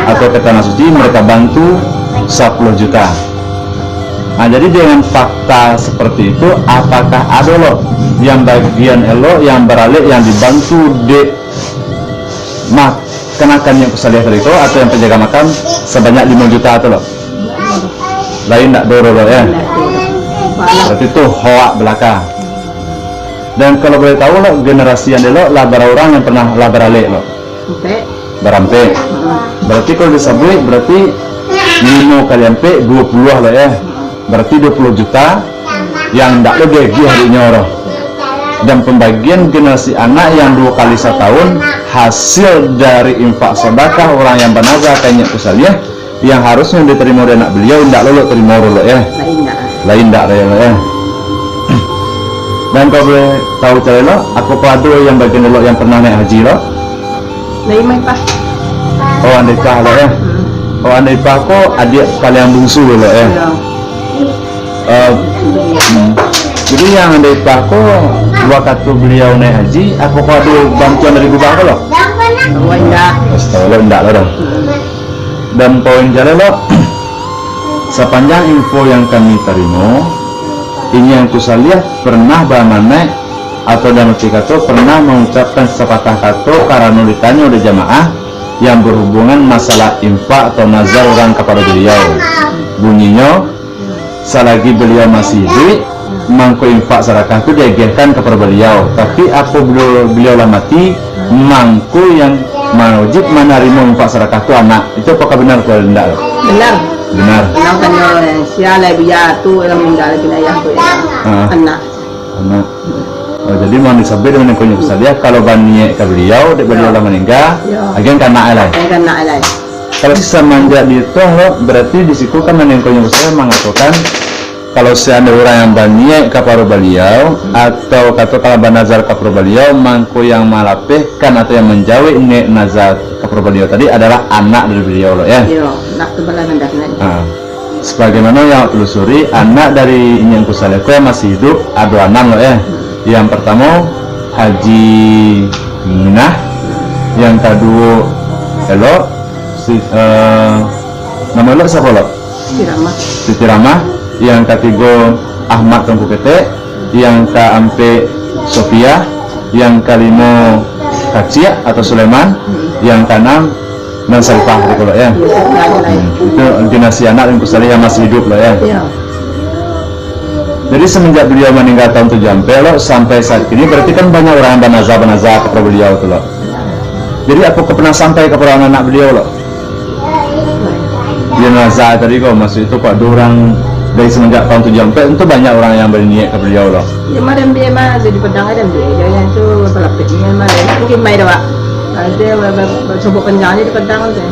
atau ka Tanah Suci, mereka bantu sapuluah juta. Nah, jadi dengan fakta seperti itu, apakah ado lo yang bagian elok, yang baralek, yang dibantu dek ma-, kanakan Ungku Saliah tadi ko, atau yang penjaga makam sabanyak limo juta tu lo? Lain ndak doro lo, ya? Berarti tu hoak belaka. Dan kalau boleh tahu lo, generasi yang elok lah bara urang yang pernah lah baralek lo? Ampek. Barampek. Berarti kalau disabuik, berarti limo kali ampek, duo puluah lo, ya? Berarti duo puluah juta yang ndak lo diagiah dek inyo lo. Dan pembagian generasi anak yang duo kali satahun, hasil dari infak sedekah orang yang banazar ka Ungku Saliah, yang harusnyo ditarimo dek anak baliau, indak lo lo tarimo lo, ya? Lain ndak. Lain ndak lo, ya? Dan kalau boleh tahu caro lo, apokoh ado yang bagian elok yang pernah naiak haji lo? Lain main pah. Oh, Andai Pah lo, ya? Hmm. Oh, Andai Pah ko adiak paling bungsu lo, ya? Iya. Eh, hmm. Jadi yang Andai Pah ko, wakatu baliau naiak haji, apokoh ado bantuan dari gubah ko lo? Awak indak. Astaga, lo indak lo dah. Hmm. Dan poin jaleh lo, sapanjang info yang kami tarimo, Inyiak Ungku Saliah pernah baamanat atau dalam arti kato pernah mangucapkan sapatah kato karano ditanyo dek jamaah yang berhubungan masalah infak atau nazar urang kapado baliau. Bunyinyo, salagi baliau masih iduik, mangko infak sadakah tu diagiahkan kapado baliau. Tapi, apo baliau, baliau lah mati, mangko yang wajib manarimo infak sadakah tu anak. Itu apakah benar atau indak? Benar. Benar. Bilang tanyo, sia lah bia tu, yang meninggal, jenayah tu, ya. Ha. Anak. Anak. Oh, jadi mau disabuik dengan Ungku Saliah, kalau baniaik ka baliau, dek baliau lah maningga, agiahan ka anak lai. Agiahan ka anak lai. Kalau samanjak diituang lo, berarti di situ kan Ungku Saliah mangatokan, kalau seandai urang yang baniaik kapado baliau, atau kato kalau banazar kapado baliau, mangko yang malapehkan atau yang manjawek niaik nazar kapado baliau tadi adalah anak dari baliau lo, ya? Iyo, anak tu bala nazar tadi. Ha. Sebagaimana yang awak telusuri, anak dari Inyiak Ungku Saliah ko yang masih hiduik ado anam lo, ya. Yang pertamo, Haji Minah. Yang kaduo, elok, si, eh, namo elok siapo, Lok? Siti Ramah. Siti Ramah. Yang katigo, Ahmad Tongku Ketek. Yang kaampek, Sofia. Yang kalimo, Kaciak atau Sulaiman. Yang kaanam, Nan Sarifah tadi ko lo, ya. Iya, iya, iya. Hmm. Itu generasi anak Ungku Saliah yang masih hiduik lo, ya. Iya. Jadi, semenjak baliau maningga tahun tujuah ampek lo, sampai saat kini, berarti kan banyak urang yang banazar-banazar kapado baliau tu lo. Jadi, apokoh pernah sampai kapado anak-anak baliau lo? Yang nazar tadi ko, maksud itu, kok ado urang dari semenjak tahun tujuah ampek tu banyak urang yang baniaik ka baliau lo. Ya, mah, diambiak, mah, di Padang, diambiak. Yang tu, balapeh ni, mah, mungkin mai dah, Pak. Ada, ba-, ba-, ba-, sobok panjang je di Padang tu.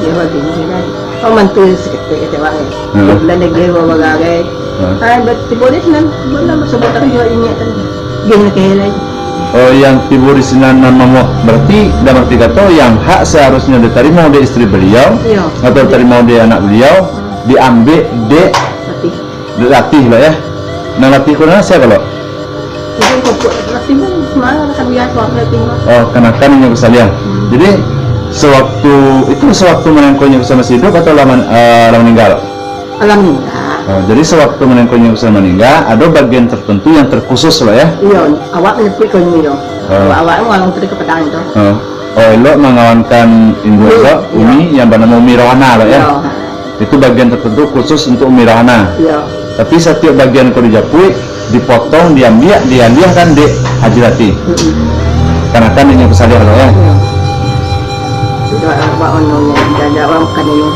Dia bagi ni kan. Oh, mantu saketek, kata awak, kan. Hmm. Dia bulan dia gaya bagai. Hmm. Ah, ba-, tibo di sinan, bulan basobok taruih juo inyiak tadi. Dia nak kehel lagi. Oh, yang tibo di sinan nan mamo-, berarti, dalam arti kato, yang hak seharusnyo ditarimo dek isteri baliau, iyo, atau ditarimo dek anak baliau, hmm, diambiak dek Ratih. Dek Ratih lo, ya. Nan Ratih ko nan sia lo? Itu pokok Ratih tu, mah, Ratih tu, Ratih mah. Oh, kanakan Inyiak Ungku Saliah. Hmm. Jadi, sewaktu, itu sewaktu manengko Inyiak Ungku Saliah masih hiduik atau lah man-, eh, lah maningga? Lah maningga. Oh, jadi sewaktu manengko Inyiak Ungku Saliah maningga, ado bagian tertentu yang terkhusus lo, ya? Iyo, awak manyapuik ka umi lo. Oh. Awak, awak ngalong tadi ka Padang tu. Oh. Oh, elok mangawankan induak, iyo, elok, iyo, umi yang banamo Umi Rohana lo, ya? Iyo. Itu bagian tertentu khusus untuk Umi Rohana. Iyo. Tapi satiok bagian ko dijapuik, dipotong, diambiak, dialiahkan dek Haji Ratih. Mm-mm. Kanakan Inyiak Ungku Saliah lo, ya? Iyo. Sudah awak manonya, jaga awak makan ini.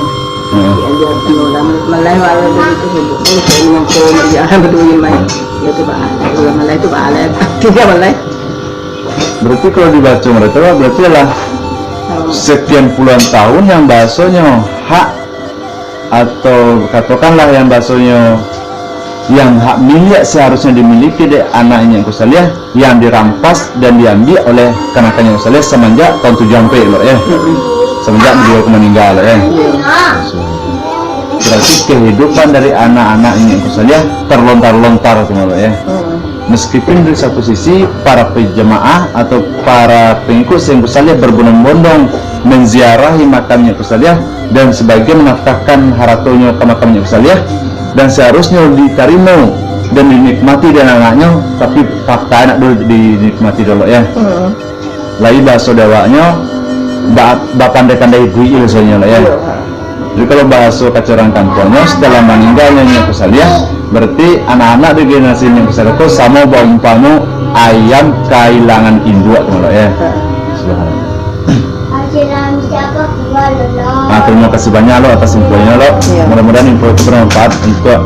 Hmm. Dialiahkan orang. Malai awak itu sebut, ini saya minum kopi, dia berdua main. Hmm. Dia tu, Pak, malai tu, Pak, malai. Tidak malai. Berarti kalau dibaco mereka, berarti lah, hmm, sekian puluhan tahun yang bahasonyo hak, atau katakanlah yang bahasonyo yang hak milik seharusnya dimiliki dek anak Inyiak Ungku Saliah, yang dirampas dan diambiak oleh kanakan Inyiak Ungku Saliah semenjak tahun tujuah ampek lo, ya. Mm-mm. Semenjak beliau ko maningga, Lok, ya. Iya. Berarti kehidupan dari anak-anak Nyiak Ungku Saliah terlontar-lontar tu, Lok, ya. Hmm. Meskipun dari satu sisi para pejamaah atau para pengikut Syekh Ungku Saliah berbondong-bondong menziarahi makam Nyiak Ungku Saliah dan sebagian menafkahkan haratonyo ka makam Nyiak Ungku Saliah dan seharusnyo ditarimo dan dinikmati dek anak-anaknyo, tapi fakta ndak do dinikmati doh, Lok, ya. Hmm. Lai bahaso di awaknyo, ba-, bapandai-pandai buik rasonyo lah, ya. Iya. Jadi, kalau bahaso kacoran kampuangnyo, setelah maninggalnyo Nyiak Ungku Saliah, berarti anak-anak di generasi Nyiak Ungku Saliah ko samo baumpamo ayam kahilangan induak tu, Lok, ya. Iya. Subhanallah. Ah, terima kasih banyak, Lok, atas infonya, Lok. Iya. Mudah-mudahan info itu bermanfaat untuk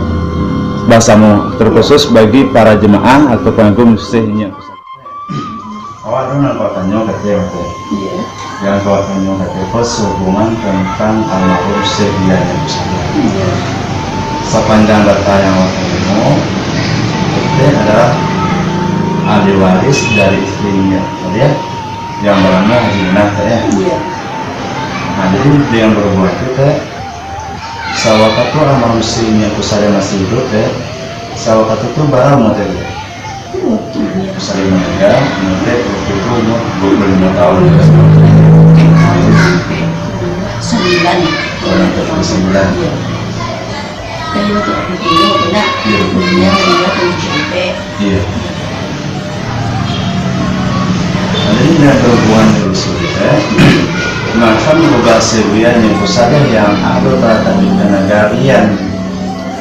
basamo, terkhusus bagi para jemaah atau pengagum Syekh Nyiak Ungku Saliah. Awak tu nan kau tanyo kato, kato. Iya. Yang kau tanyo kato, apa hubungan tentang almarhum Syekh Dian Ungku Saliah? Iya. Sepanjang data yang awak tarimo, itu adalah ahli waris dari isteri Nyiak Ungku Saliah yang bernama Haji Minah, ya. Iya. Nah, jadi dengan berhubungan itu, Teh, sawakatu almarhum Syekh Nyiak Ungku Saliah masih hidup, Teh, sawakatu tu bara umua, Teh? Saliah maningga, mungkin waktu itu umur dua puluh lima tahun. Sampai sembilan. Oh, sampai sembilan. Iya. Kan dia waktu dua puluh lima, kena. Iya, dua puluh lima. Dia meninggal tujuh puluh empat. Iya. Jadi, dengan berhubungan dengan Syekh Dian, maka mangubah Syekh Dian Ungku Saliah yang ado talatak di Kanagarian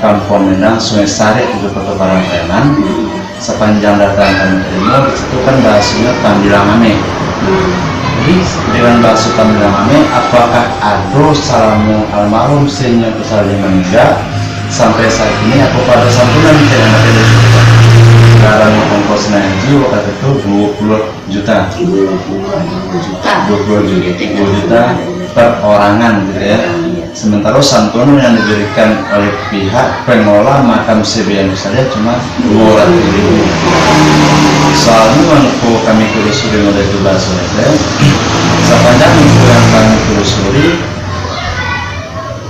Kampuang Minang, Sungai Sarik, di Koto Padang Pariaman. Sapanjang data yang kami tarimo, di situ kan bahasonyo Tambilang Ameh. Hmm. Jadi, dengan bahaso Tambilang Ameh, apakah ado salamo almarhum Syekh Nyiak Ungku Saliah maningga sampai saat ini, apakah ado santunan, Teh, yang ado di situ? Karano ongkos naiak haji wakatu itu dua puluh juta. Dua puluh juta. Dua puluh juta, dua juta perorangan gitu ya. Iya. Sementara santunan yang diberikan oleh pihak pengelola makam Syekh Dian Ungku Saliah cuma dua ratus ribu. Soalnya waktu kami telusuri model itu bahasonyo, Teh, sepanjang info yang kami telusuri,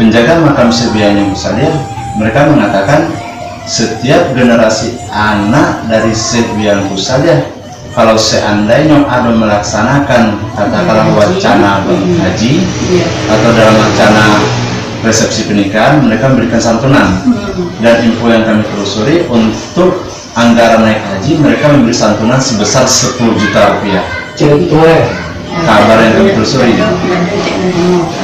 penjaga makam Syekh Dian Ungku Saliah, mereka mengatakan setiap generasi anak dari Syekh Dian Ungku Saliah, kalau seandainyo ado melaksanakan, katakanlah, wacana haji, atau dalam wacana resepsi pernikahan, mereka memberikan santunan. Dan info yang kami telusuri, untuk anggaran naik haji, mereka memberi santunan sebesar sepuluh juta rupiah. Kabar yang kami telusuri. Nah,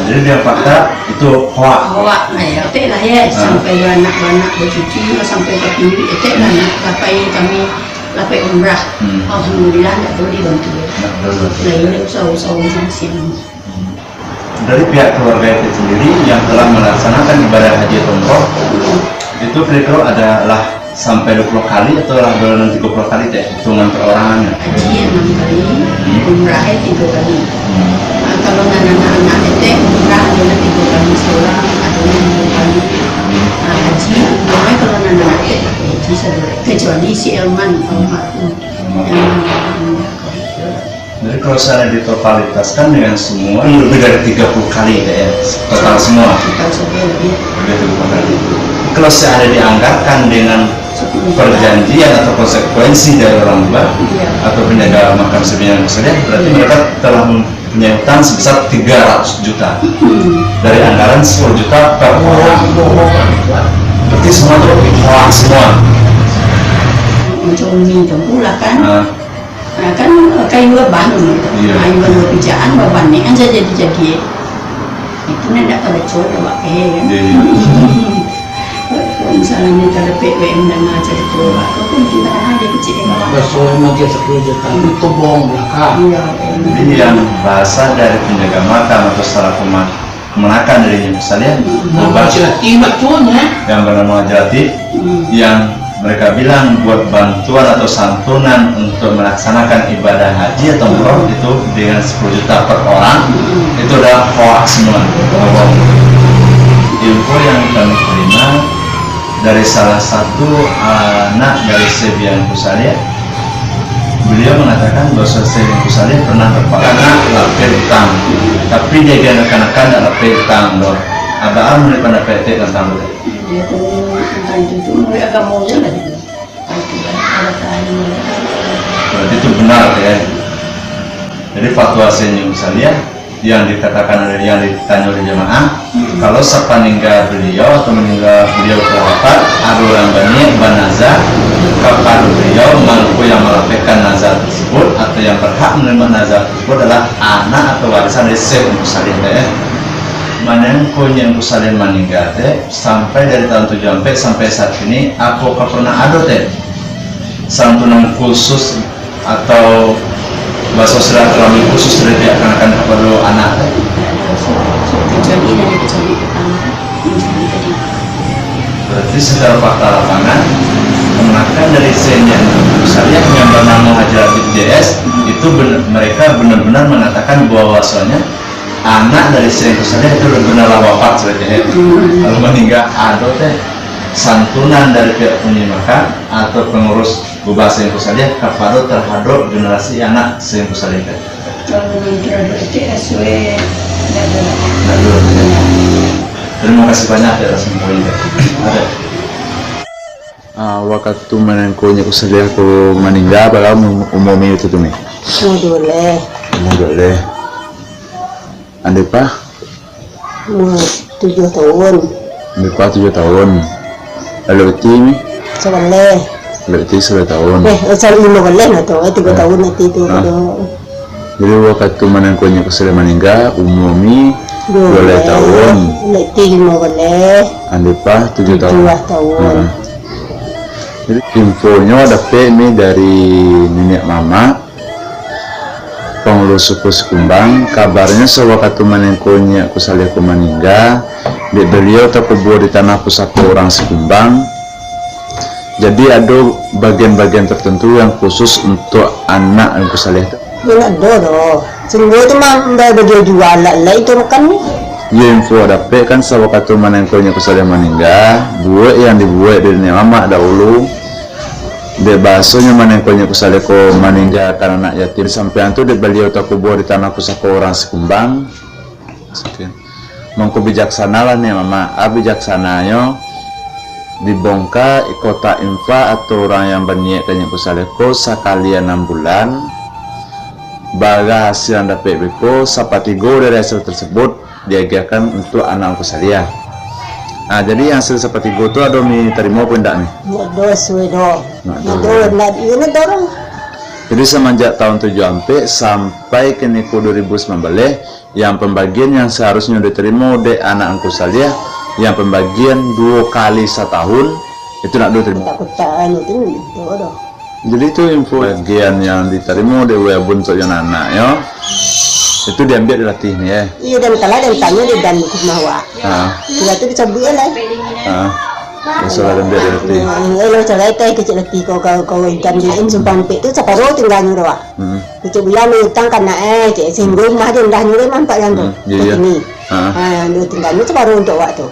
jadi dengan fakta itu hoak. Hoak, ya. Etek lah, ya, sampai beranak-beranak, bercucu, sampai ke pinggir, etek lah, nak, sampai kami Lapeh umrah. Hmm. Alhamdulillah, ndak ado dibantu. Ndak ado dibantu. Nah, ini usaha-usaha macam siang. Hmm. Dari pihak keluarga itu sendiri yang telah melaksanakan ibadah haji atau umrah, itu kira-kira adalah sampai dua puluh kali atau lah dua ratus tiga puluh kali, Teh, hitungan perorangannya? Haji enam kali, hmm, umrah tiga kali. Hmm. Ah, kalau nan anak-anak, Teh, umrah adalah tiga kali seorang, adalah dua kali. Hmm. Ah, haji, umrah kalau nan anak, Teh, haji sadua. Kecuali si Elman, almarhum. Jadi, kalau seandainya ditotalitaskan dengan semua, lebih dari tiga puluh kali, Teh, ya, total semua. Total semua, iya. Lebih tiga puluh kali. Kalau seandainya dianggarkan dengan perjanjian atau konsekuensi dari orang tua, iya, atau penjaga makam Syekh Dian Ungku Saliah, berarti, iya, mereka telah mempunyai utang sebesar tiga ratus juta. Hmm. Dari anggaran sepuluh juta per orang. Berarti semua itu hoax semua. Macam umi tu pula kan. Ah. Nah, kan kayu abah tu. Iya. Kayu abah pijaan, abah panek kan jadi-jadi. Itu nan dak pada cowok awak, eh, kan? Iya, iya. Kalau misalnya tak ada P W M dan macam itu, awak tu pun kita kan ada kecil di bawah. Baso memang dia sepuluh juta, itu bohong belaka. Iya, iya. Jadi, yang bahasa dari penjaga makam atau salah pema-, kemenakan dari Haji Saliah, hmm, Haji Latif, yang bernama Haji Latif, hmm, yang mereka bilang buat bantuan atau santunan untuk melaksanakan ibadah haji atau umroh, hmm, itu dengan sepuluh juta per orang, hmm, itu adalah hoax semua. Bohong. Info yang kami terima dari salah satu anak dari Syekh Dian Ungku Saliah, Beliau mangatokan bahwa Syekh Ungku Saliah pernah tapakan lapeh utang, tapi di agiah kamanakan ndak lapeh utang doh. Baa menurut pandapek Etek tantang tu? Dia tu tentang itu, itu menurut agamo je lah gitu. Kalau tidak ada kain, Berarti itu benar, ya. Jadi fatwa Syekh Ungku Saliah yang dikatakan oleh, yang ditanyo oleh jamaah, kalau sapaningga beliau atau maningga beliau ka wafat, ado urang baniaik banazar kapado beliau, mangko yang malapehkan nazar tersebut atau yang berhak menerima nazar tersebut adalah anak atau warisan dari Syekh Ungku Saliah teh. Mangko Ungku Saliah maningga teh, sampai dari tahun tujuh ampek sampai saat ini, apakah pernah ado teh santunan khusus atau baso silaturahmi khusus dari pihak kamanakan kapado anak teh? Kecuali dari kecuali pertama, kecuali tadi. Berarti secara fakta lapangan, kamanakan dari Syekh Ungku Saliah yang bernamo Haji Latif J S itu ben-, mereka benar-benar mengatakan bahwasanya anak dari Syekh Ungku Saliah itu benar-benarlah wafat sebenarnya. Kalau maningga ado teh santunan dari pihak pemimpin makam atau pengurus Gubah Syekh Ungku Saliah kapado terhadap generasi anak Syekh Ungku Saliah tadi. Kalau memang terhadap itu, ya, suwe, ndak ada. Ndak ada. Terima kasih banyak atas info ini. Ada. Ah, wakatu mangko Ungku Saliah ko maningga, bara umua, umua Mi wakatu tu, Mi? Umua duo baleh. Umua duo baleh. Andai pa? Umua tujuah tahun. Andai pa tujuah tahun. Lalu Etek, Mi? Sabaleh. Lalu Etek sabaleh tahun. Eh, eh, sorry, limo baleh lah tu. Eh, tigo tahun nanti tu. Ah. Jadi, wakatu mangko Ungku Saliah maningga, umua Mi duo baleh tahun. Lalu Etek limo baleh. Andai pa tujuah tahun. Tujuah tahun. Ah. Jadi, infonyo dapek, Mi, dari niniak mamak, pangulu suku Sikumbang, kabarnyo sawakatu mangko Ungku Saliah ko maningga, dek baliau takubua di tanah pusako urang Sikumbang. Jadi, ado bagian-bagian tertentu yang khusus untuak anak Ungku Saliah tu. Yo, ndak ado doh. Sungguah tu mah, ba-, bagi jua alat lai tu makan ni. Yo, info dapek kan, sawakatu mangko Ungku Saliah maningga, buek yang dibuek dek niniak mamak dahulu. Dek bahasonyo mangko Ungku Saliah ko maninggakan anak yatim, sampaian tu dek baliau takubua di tanah pusako urang Sikumbang. Mangko bijaksanalah niniak mamak, ah, bijaksananyo dibongka kotak infak atau urang yang baniaik ka Ungku Saliah ko sakali anam bulan, bara hasil yang dapek beko, sapatigo dari hasil tersebut diagiahkan untuak anak Ungku Saliah. Ah, jadi yang hasil sapatigo tu ado Mi tarimo apo indak, Mi? Ndak ado suwe doh. Ndak ado. Ndak ado, ndak, iyo ndak ado. Jadi, samanjak tahun tujuah ampek sampai kini ko duo ribu sambilan baleh, yang pambagian yang saharusnyo ditarimo dek anak Ungku Saliah, yang pambagian duo kali satahun, itu ndak ditarimo. Kotak-kotak anu tu, ndak ado doh. Jadi, itu info bagian yang ditarimo dek Wayah Buntok jo anak-anaknyo, itu diambiak dek Latih ni, eh. Iyo, dan kalau den tanyo dek dan rumah awak. Ha. Sudah tu disabuik lah. Ha. Biasolah diambiak dek Latih. Eh, lo cerai teh kecil Latih ko, ko, ko ikan di in sumpang pek tu saparo tinggalnyo doh, Wak. Hmm. Kecil Buya ambil utang ka anak, eh, cek, sehinggo rumah dia indahnyo deh, nampak yang tu. Hmm, iyo, iyo. Kini. Ha. Ha, dia tinggalnyo saparo untuak awak tu.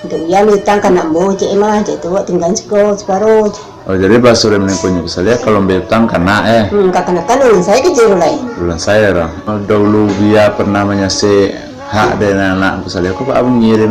Untuak Buya ambil utang ka anak ambo, cek, mah, cek tu, awak tinggal siko, saparo, cek. Oh, jadi bahaso dari mangko Ungku Saliah, kalau ambil utang ka anak, eh? Hmm, ka anak kan ulun sayo kecil lai. Ulun sayo lah. Dahulu Buya pernah manyasek hak dari anak Ungku Saliah, ko baa bunyi dia?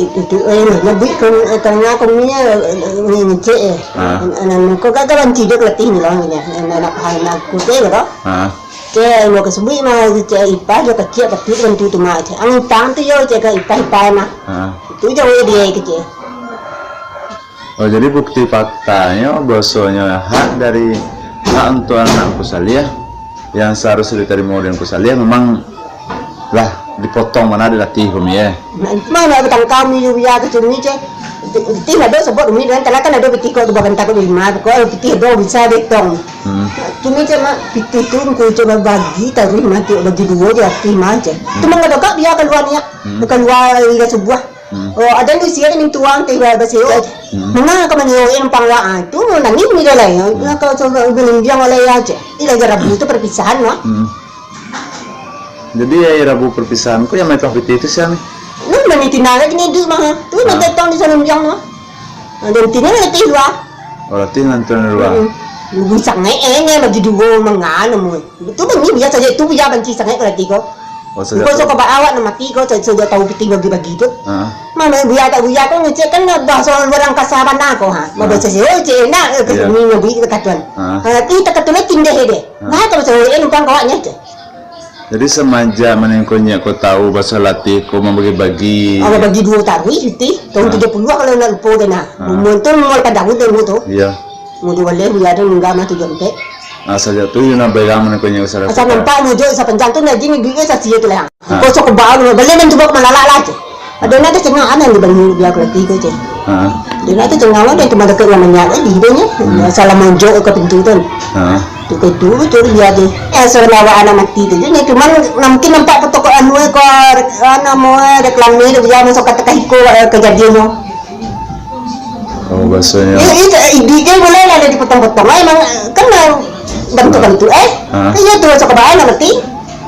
Itu tu, eh, nah, lebih ke, eh, tengah aku punya, eh, ni ngecek, eh. Ah. Anak muka gagal banci dia keletih ni lah, ni, anak, anak, anak aku tu, eh, kau. Ah. Cek, mau ke sebut mah, cek, ipah dia kecil, kecil, bantu tu mah, cek. Angin tang tu, yo, cek, ke ipah, ipah mah. Ah. Itu jauh dia, kecil. Oh, jadi bukti faktanyo, bahwasonyo hak dari, hak untuak anak Ungku Saliah yang saharusnyo ditarimo dari Ungku Saliah memang lah dipotong mano dek Latih ko Mi, eh. Nah, itu mah nak batangka Mi, yo, Buya, ka cumi, cek. Pitih ado sabab umi dan kala kan ado pitih ko tu bakan takut di rumah, pokok pitih ado bisa dietong. Hmm. Cumi, cek, mak, pitih tu Ungku, cek, babagi taruih mati, bagi duo je Latih mah, cek. Tu manggadagak Buya kalua ni, ya. Hmm. Kalua ira subuah. Hmm. Oh, ada lu sia mintuang teh ba-, baseo. Hmm. Manga ka manyewa numpang wa, ah, tu nangih ni dah lai. Hmm. Nak ka coba bilang dia oleh ya je. Ila je Rabu tu perpisahan, no. Hmm. Jadi, hari Rabu perpisahan, ko yang main pitih tu sia ni? Nah, mani tina lagi ni duk mah. Tu nak tetong di sana biang, no. Ah, dan tina lagi dua. Oh, Latih nonton di luar. Hmm. Lubuih sangaik, eh, nyo bagi duo manga namonyo. Itu banci buya sajo, itu buya banci sangaik ka lati ko. Oh, sajak tu. Engkau suko ba awak nan mati ko, sajak, sajak tahu pitih bagi-bagi tu. Ha. Mano buya tak buya ko ngecek kan bahaso urang kasa bana ko, ha. Ha. Bahaso sih, oh, cek nak, eh, Iya. Ni nyo bui takatuan. Ha. Ha, tapi takatuan tindeh deh. Ha. Nah, kalau cewek, eh, numpang kawaknya, cek. Jadi, semenjak mano ko nyiak ko tahu bahaso lati ko mambagi-bagi. Awak bagi duo taruih, pitih. Tahun Ha. tujuh puluh kalau nak lupo tu nah. Ha. Umur tu umur ka Daud dulu tu. Iya. Mudo baleh buya tu ningga mah tujuah ampek. Ah, sajak tu, iyo nak berang mano ko nyiak ko salah. Asal nampak mudo sapanjang tu, najing duitnya sasia tu lah. Ha. Kosong kebal tu, baleh main cuba malalak lah tu. Ado nan tacengah, ado nan dibanding biak lagi tu, ceh. Ha. Ado nan tacengah, ado nan cuma deket rumah nyak, eh, di dia nya. Hmm. Salah monjok ke pintu tu. Ha. Tu ke tu, tu dia tu. Eh, salah bawa anak mati tu je. Ni cuman, nah, mungkin nampak potong anu, eh, ko, anu, mau, eh, reklame tu, dia masuk kata kahiko, eh, kejadian tu. Oh, bahasanya. Eh, eh, idik dia boleh lah dipotong-potong, eh, emang, eh, kan, eh, bantu-bantu, eh. Ha. Kan dia tu masuk ke bahan, anak mati.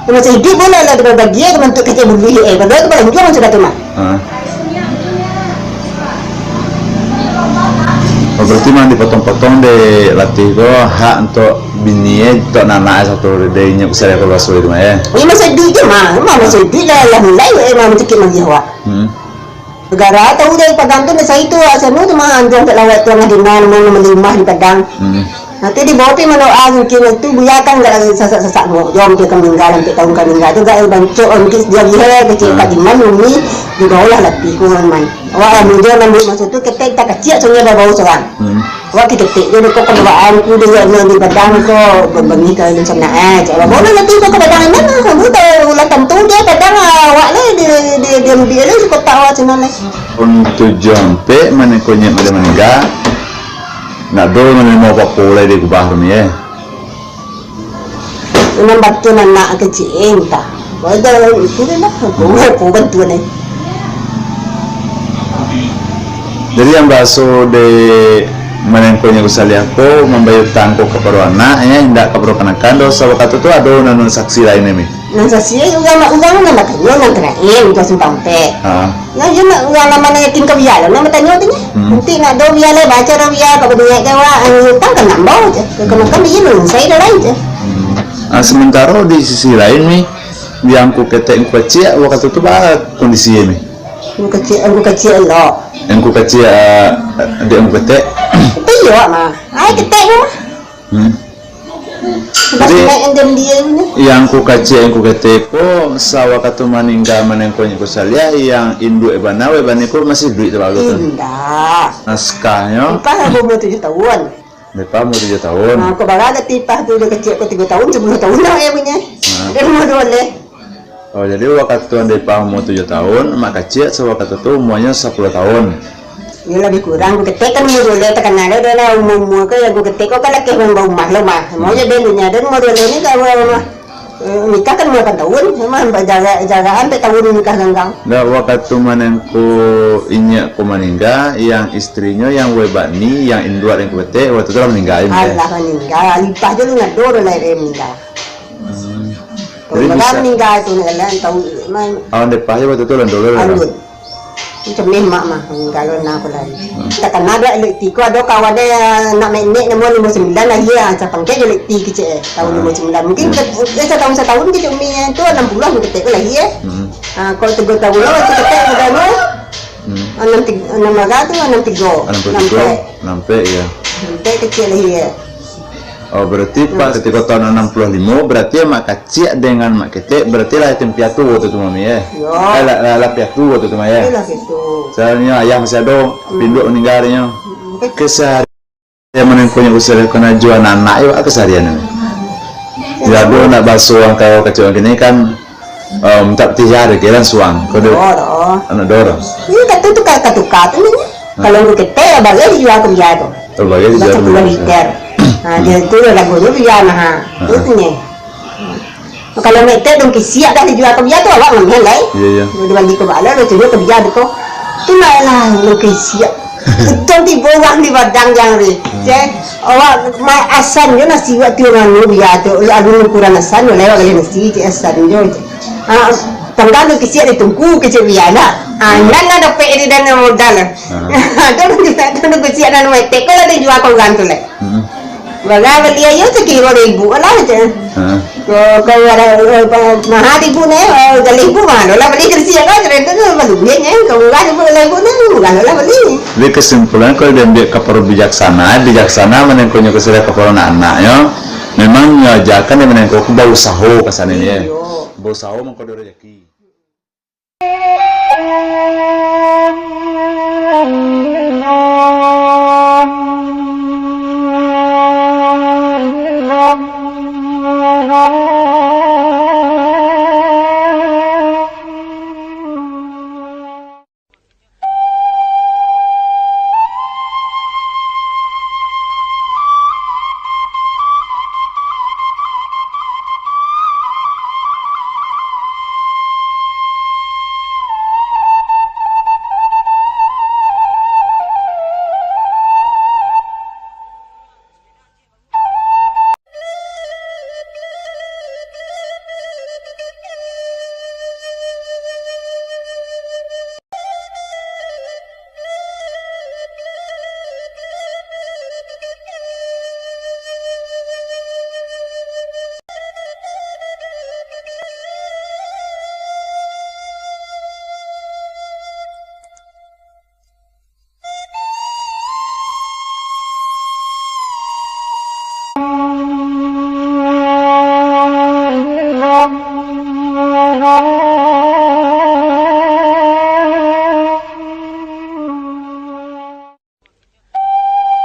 Masa iduik boleh lah dibagi, eh, bantu kecek buli, eh, padahal tu paling juang sudah tu mah. Ha. Oh, berarti mah dipotong-potong dek lati ko hak untuk bini, eh, untuk anak satu dari nyo besar ko baso itu mah, eh. Ini masa iduik je mah, mah masa iduik lah, lah mulai, eh, mah mencekik lagi awak. Hmm. Gara tahu dari Padang tu, dari situ, asal tu mah anjuang tak lawat tu, angah dina, nama, nama limah di Padang. Hmm. Nanti dibawa pi mano ah, mungkin itu buya kan gak sasak-sasak mo. Jom pi ka meninggal, nanti tahun ka meninggal tu gak bancok, mungkin dia lihat kecil Hmm. Kak Diman, Umi, dibawa lah lati ku, Man. Awak yang muda, nan duit masa tu, ketek tak kecil, soalnya bawa seorang. Hmm. Awak ketek je, kok kedewaan ku, dia nak di Padang ko, berbagi ke Indonesia nak, eh. Cak, bawa lah lati ku ke Padang, mana? Kamu tahu, ulah tentu dia Padang, awak lah, dia, dia, dia, dia, dia, dia, kota awak sana lah. Tahun tujuah ampek, mano ko nyiak mano maningga, nak do manarimo apo-apo lai di kubah tu ni, eh. Memang batin anak kecil, entah. Bagai itu dia lah, aku, aku bantu ni. Jadi, yang baso di mano ko nyiak ko saliah ko, mambayar utang ko kapado anak, ya, indak kapado kamanakan, doso wakatu tu ado nan saksi lain ni, Mi? Nan saksi urang, urang nan batanyo, nan tarakhir, urang simpang ampek. Ha. Nah, iyo nak urang nan mano yakin ka biya lo, nan batanyo tu nyo. Hmm. Nanti nak do biya lai, baco do biya, ka baduit ka awak, anu, utang kan nambah je. Ka makan bini lo, saya dah lain je. Hmm. Ah, sementaro di sisi lain ni, yang ku ketek, ku kecik, wakatu tu ba kondisi ni. Ku kecik, ku kecik lo. Yang ku kecik, ah, dek yang ku ketek. Itu iyo mah. Ai ketek tu mah. Hmm. Jadi, yang ku kacik, yang ku ketek ko, sawakatu maningga manengkonyo ko saliah, yang induak bana, weh, bani ko masih iduik tu baru tu. Indak. Naskahnyo. Nikah lah umur tujuh tahun. Nikah umur tujuh tahun. Nah, ko bara dek tipah tu, dia kecik ko tigo tahun, sepuluh tahun dah, eh, punya. Nah. Dia umur dua belas. Oh, jadi wakatu Ande Ipah umua tujuah tahun, Mak Kaciak sawakatu tu umuanyo sapuluah tahun. Iyo, labiah kurang, Angku Ketek kan umua duo baleh, takana lo, dah lah umua-umua ko, Angku Ketek ko kan lakeh main baumah lo mah. Mau je den dunia den umua duo baleh ni ka umua, eh, nikah kan umua lapan tahun, memang jarak, jarakan ampek tahun nikah ganggang. Dah wakatu manangko inyiak ko maningga, yang istrinyo, yang Wai Bakni, yang induak Angku Ketek, wakatu tu lah maningga, eh? Alah, maningga, Ipah je lu ngado, lah, eh, maningga. Hmm. Jadi bisa maningga tu, ni lah, tahu, man. Awan depah je waktu tu, landun, landun. Landun. Macam ni mak mah, maningga lo nak aku lari. Hmm. Takana ado elektrik ko, ado kawan dia, nak mek-mek, nomor lima sembilan lahia, ah, capang ke elektrik kecek, eh, tahun lima sembilan. Mungkin hmm, ke, eh, setahun, setahun kecek umi tu enam puluh, Angku Ketek ko lahia, eh. Hmm. Ah, kalau tiga tahun lo, Angku Ketek sudah lo. Hmm. Anam tiga, anam bara tu, anam tiga. Anam puluh tiga, nampek. Nampek, ya. Nampek kecek lahia, eh. Oh, berarti pas katiko tahun anam puluah limo, berarti Mak Kaciak dengan Mak Ketek, berarti lah yatim piatu waktu tu, Mami, eh? Yo. Eh, lah, lah, lah piatu waktu tu, Mami, eh? Iyo, lah piatu. Soalnyo ayah masih ado, hmm, induak maningga nyo. Hmm. Keseharian manangkonyo usah kena jua anak-anak, yo, keseharian ni. Yo, ado nak baso urang kayo kecek kini kan, Em, tak tiar ke langsuang. Kau dah. Doh, doh. Anak doh. Ini katu tukar, katu tukar tu ni. Hmm. Kalau Angku Ketek, ya, bagai dijual ka bia tu. Oh, bagai dijual ka bia. Sepuluh liter. Ha, hmm, dia tu lagu tu bia mah, ha. Ha. Tu tu ni. Kalau Mak Ketek dong kisiak dah dijual ka bia tu, awak ngambil lai. Iya, iya. Dia bagi ka bala, dia tunjuk ka bia tu ko. Tu nak lah, dong kisiak. Untung tibo urang di Padang jang ri. Hmm. Cek, awak ma-, asan jo nasi waktu nganu bia tu. Alun ukuran asan jo, lewat kali nasi, cek asan jo, cek. Ah, panggang tu kecil di tungku, kecil bia dah. Ah, hmm, nan lah dapek di dana modal. Hmm. Tu, tu, tu kecil dana metek, kalau dia jual ka urang tu lah. Hmm. Bagai bali ayo sakiro ribu lah je. Ha. Ko ko ada maha ribu ne, jalih ribu maha lah bali kursi ko, cerita tu balu ye ne, ko murah ribu, jalih ribu ne, murah lah bali. Jadi kesimpulan, kalau diambiak ka paro bijaksana, bijaksana manengkonyo ka sira ka paro anak-anak yo. Memang nyo ajakan yo manengko ku bausaho kasane ye. Iyo. Bausaho mangko ado rezeki.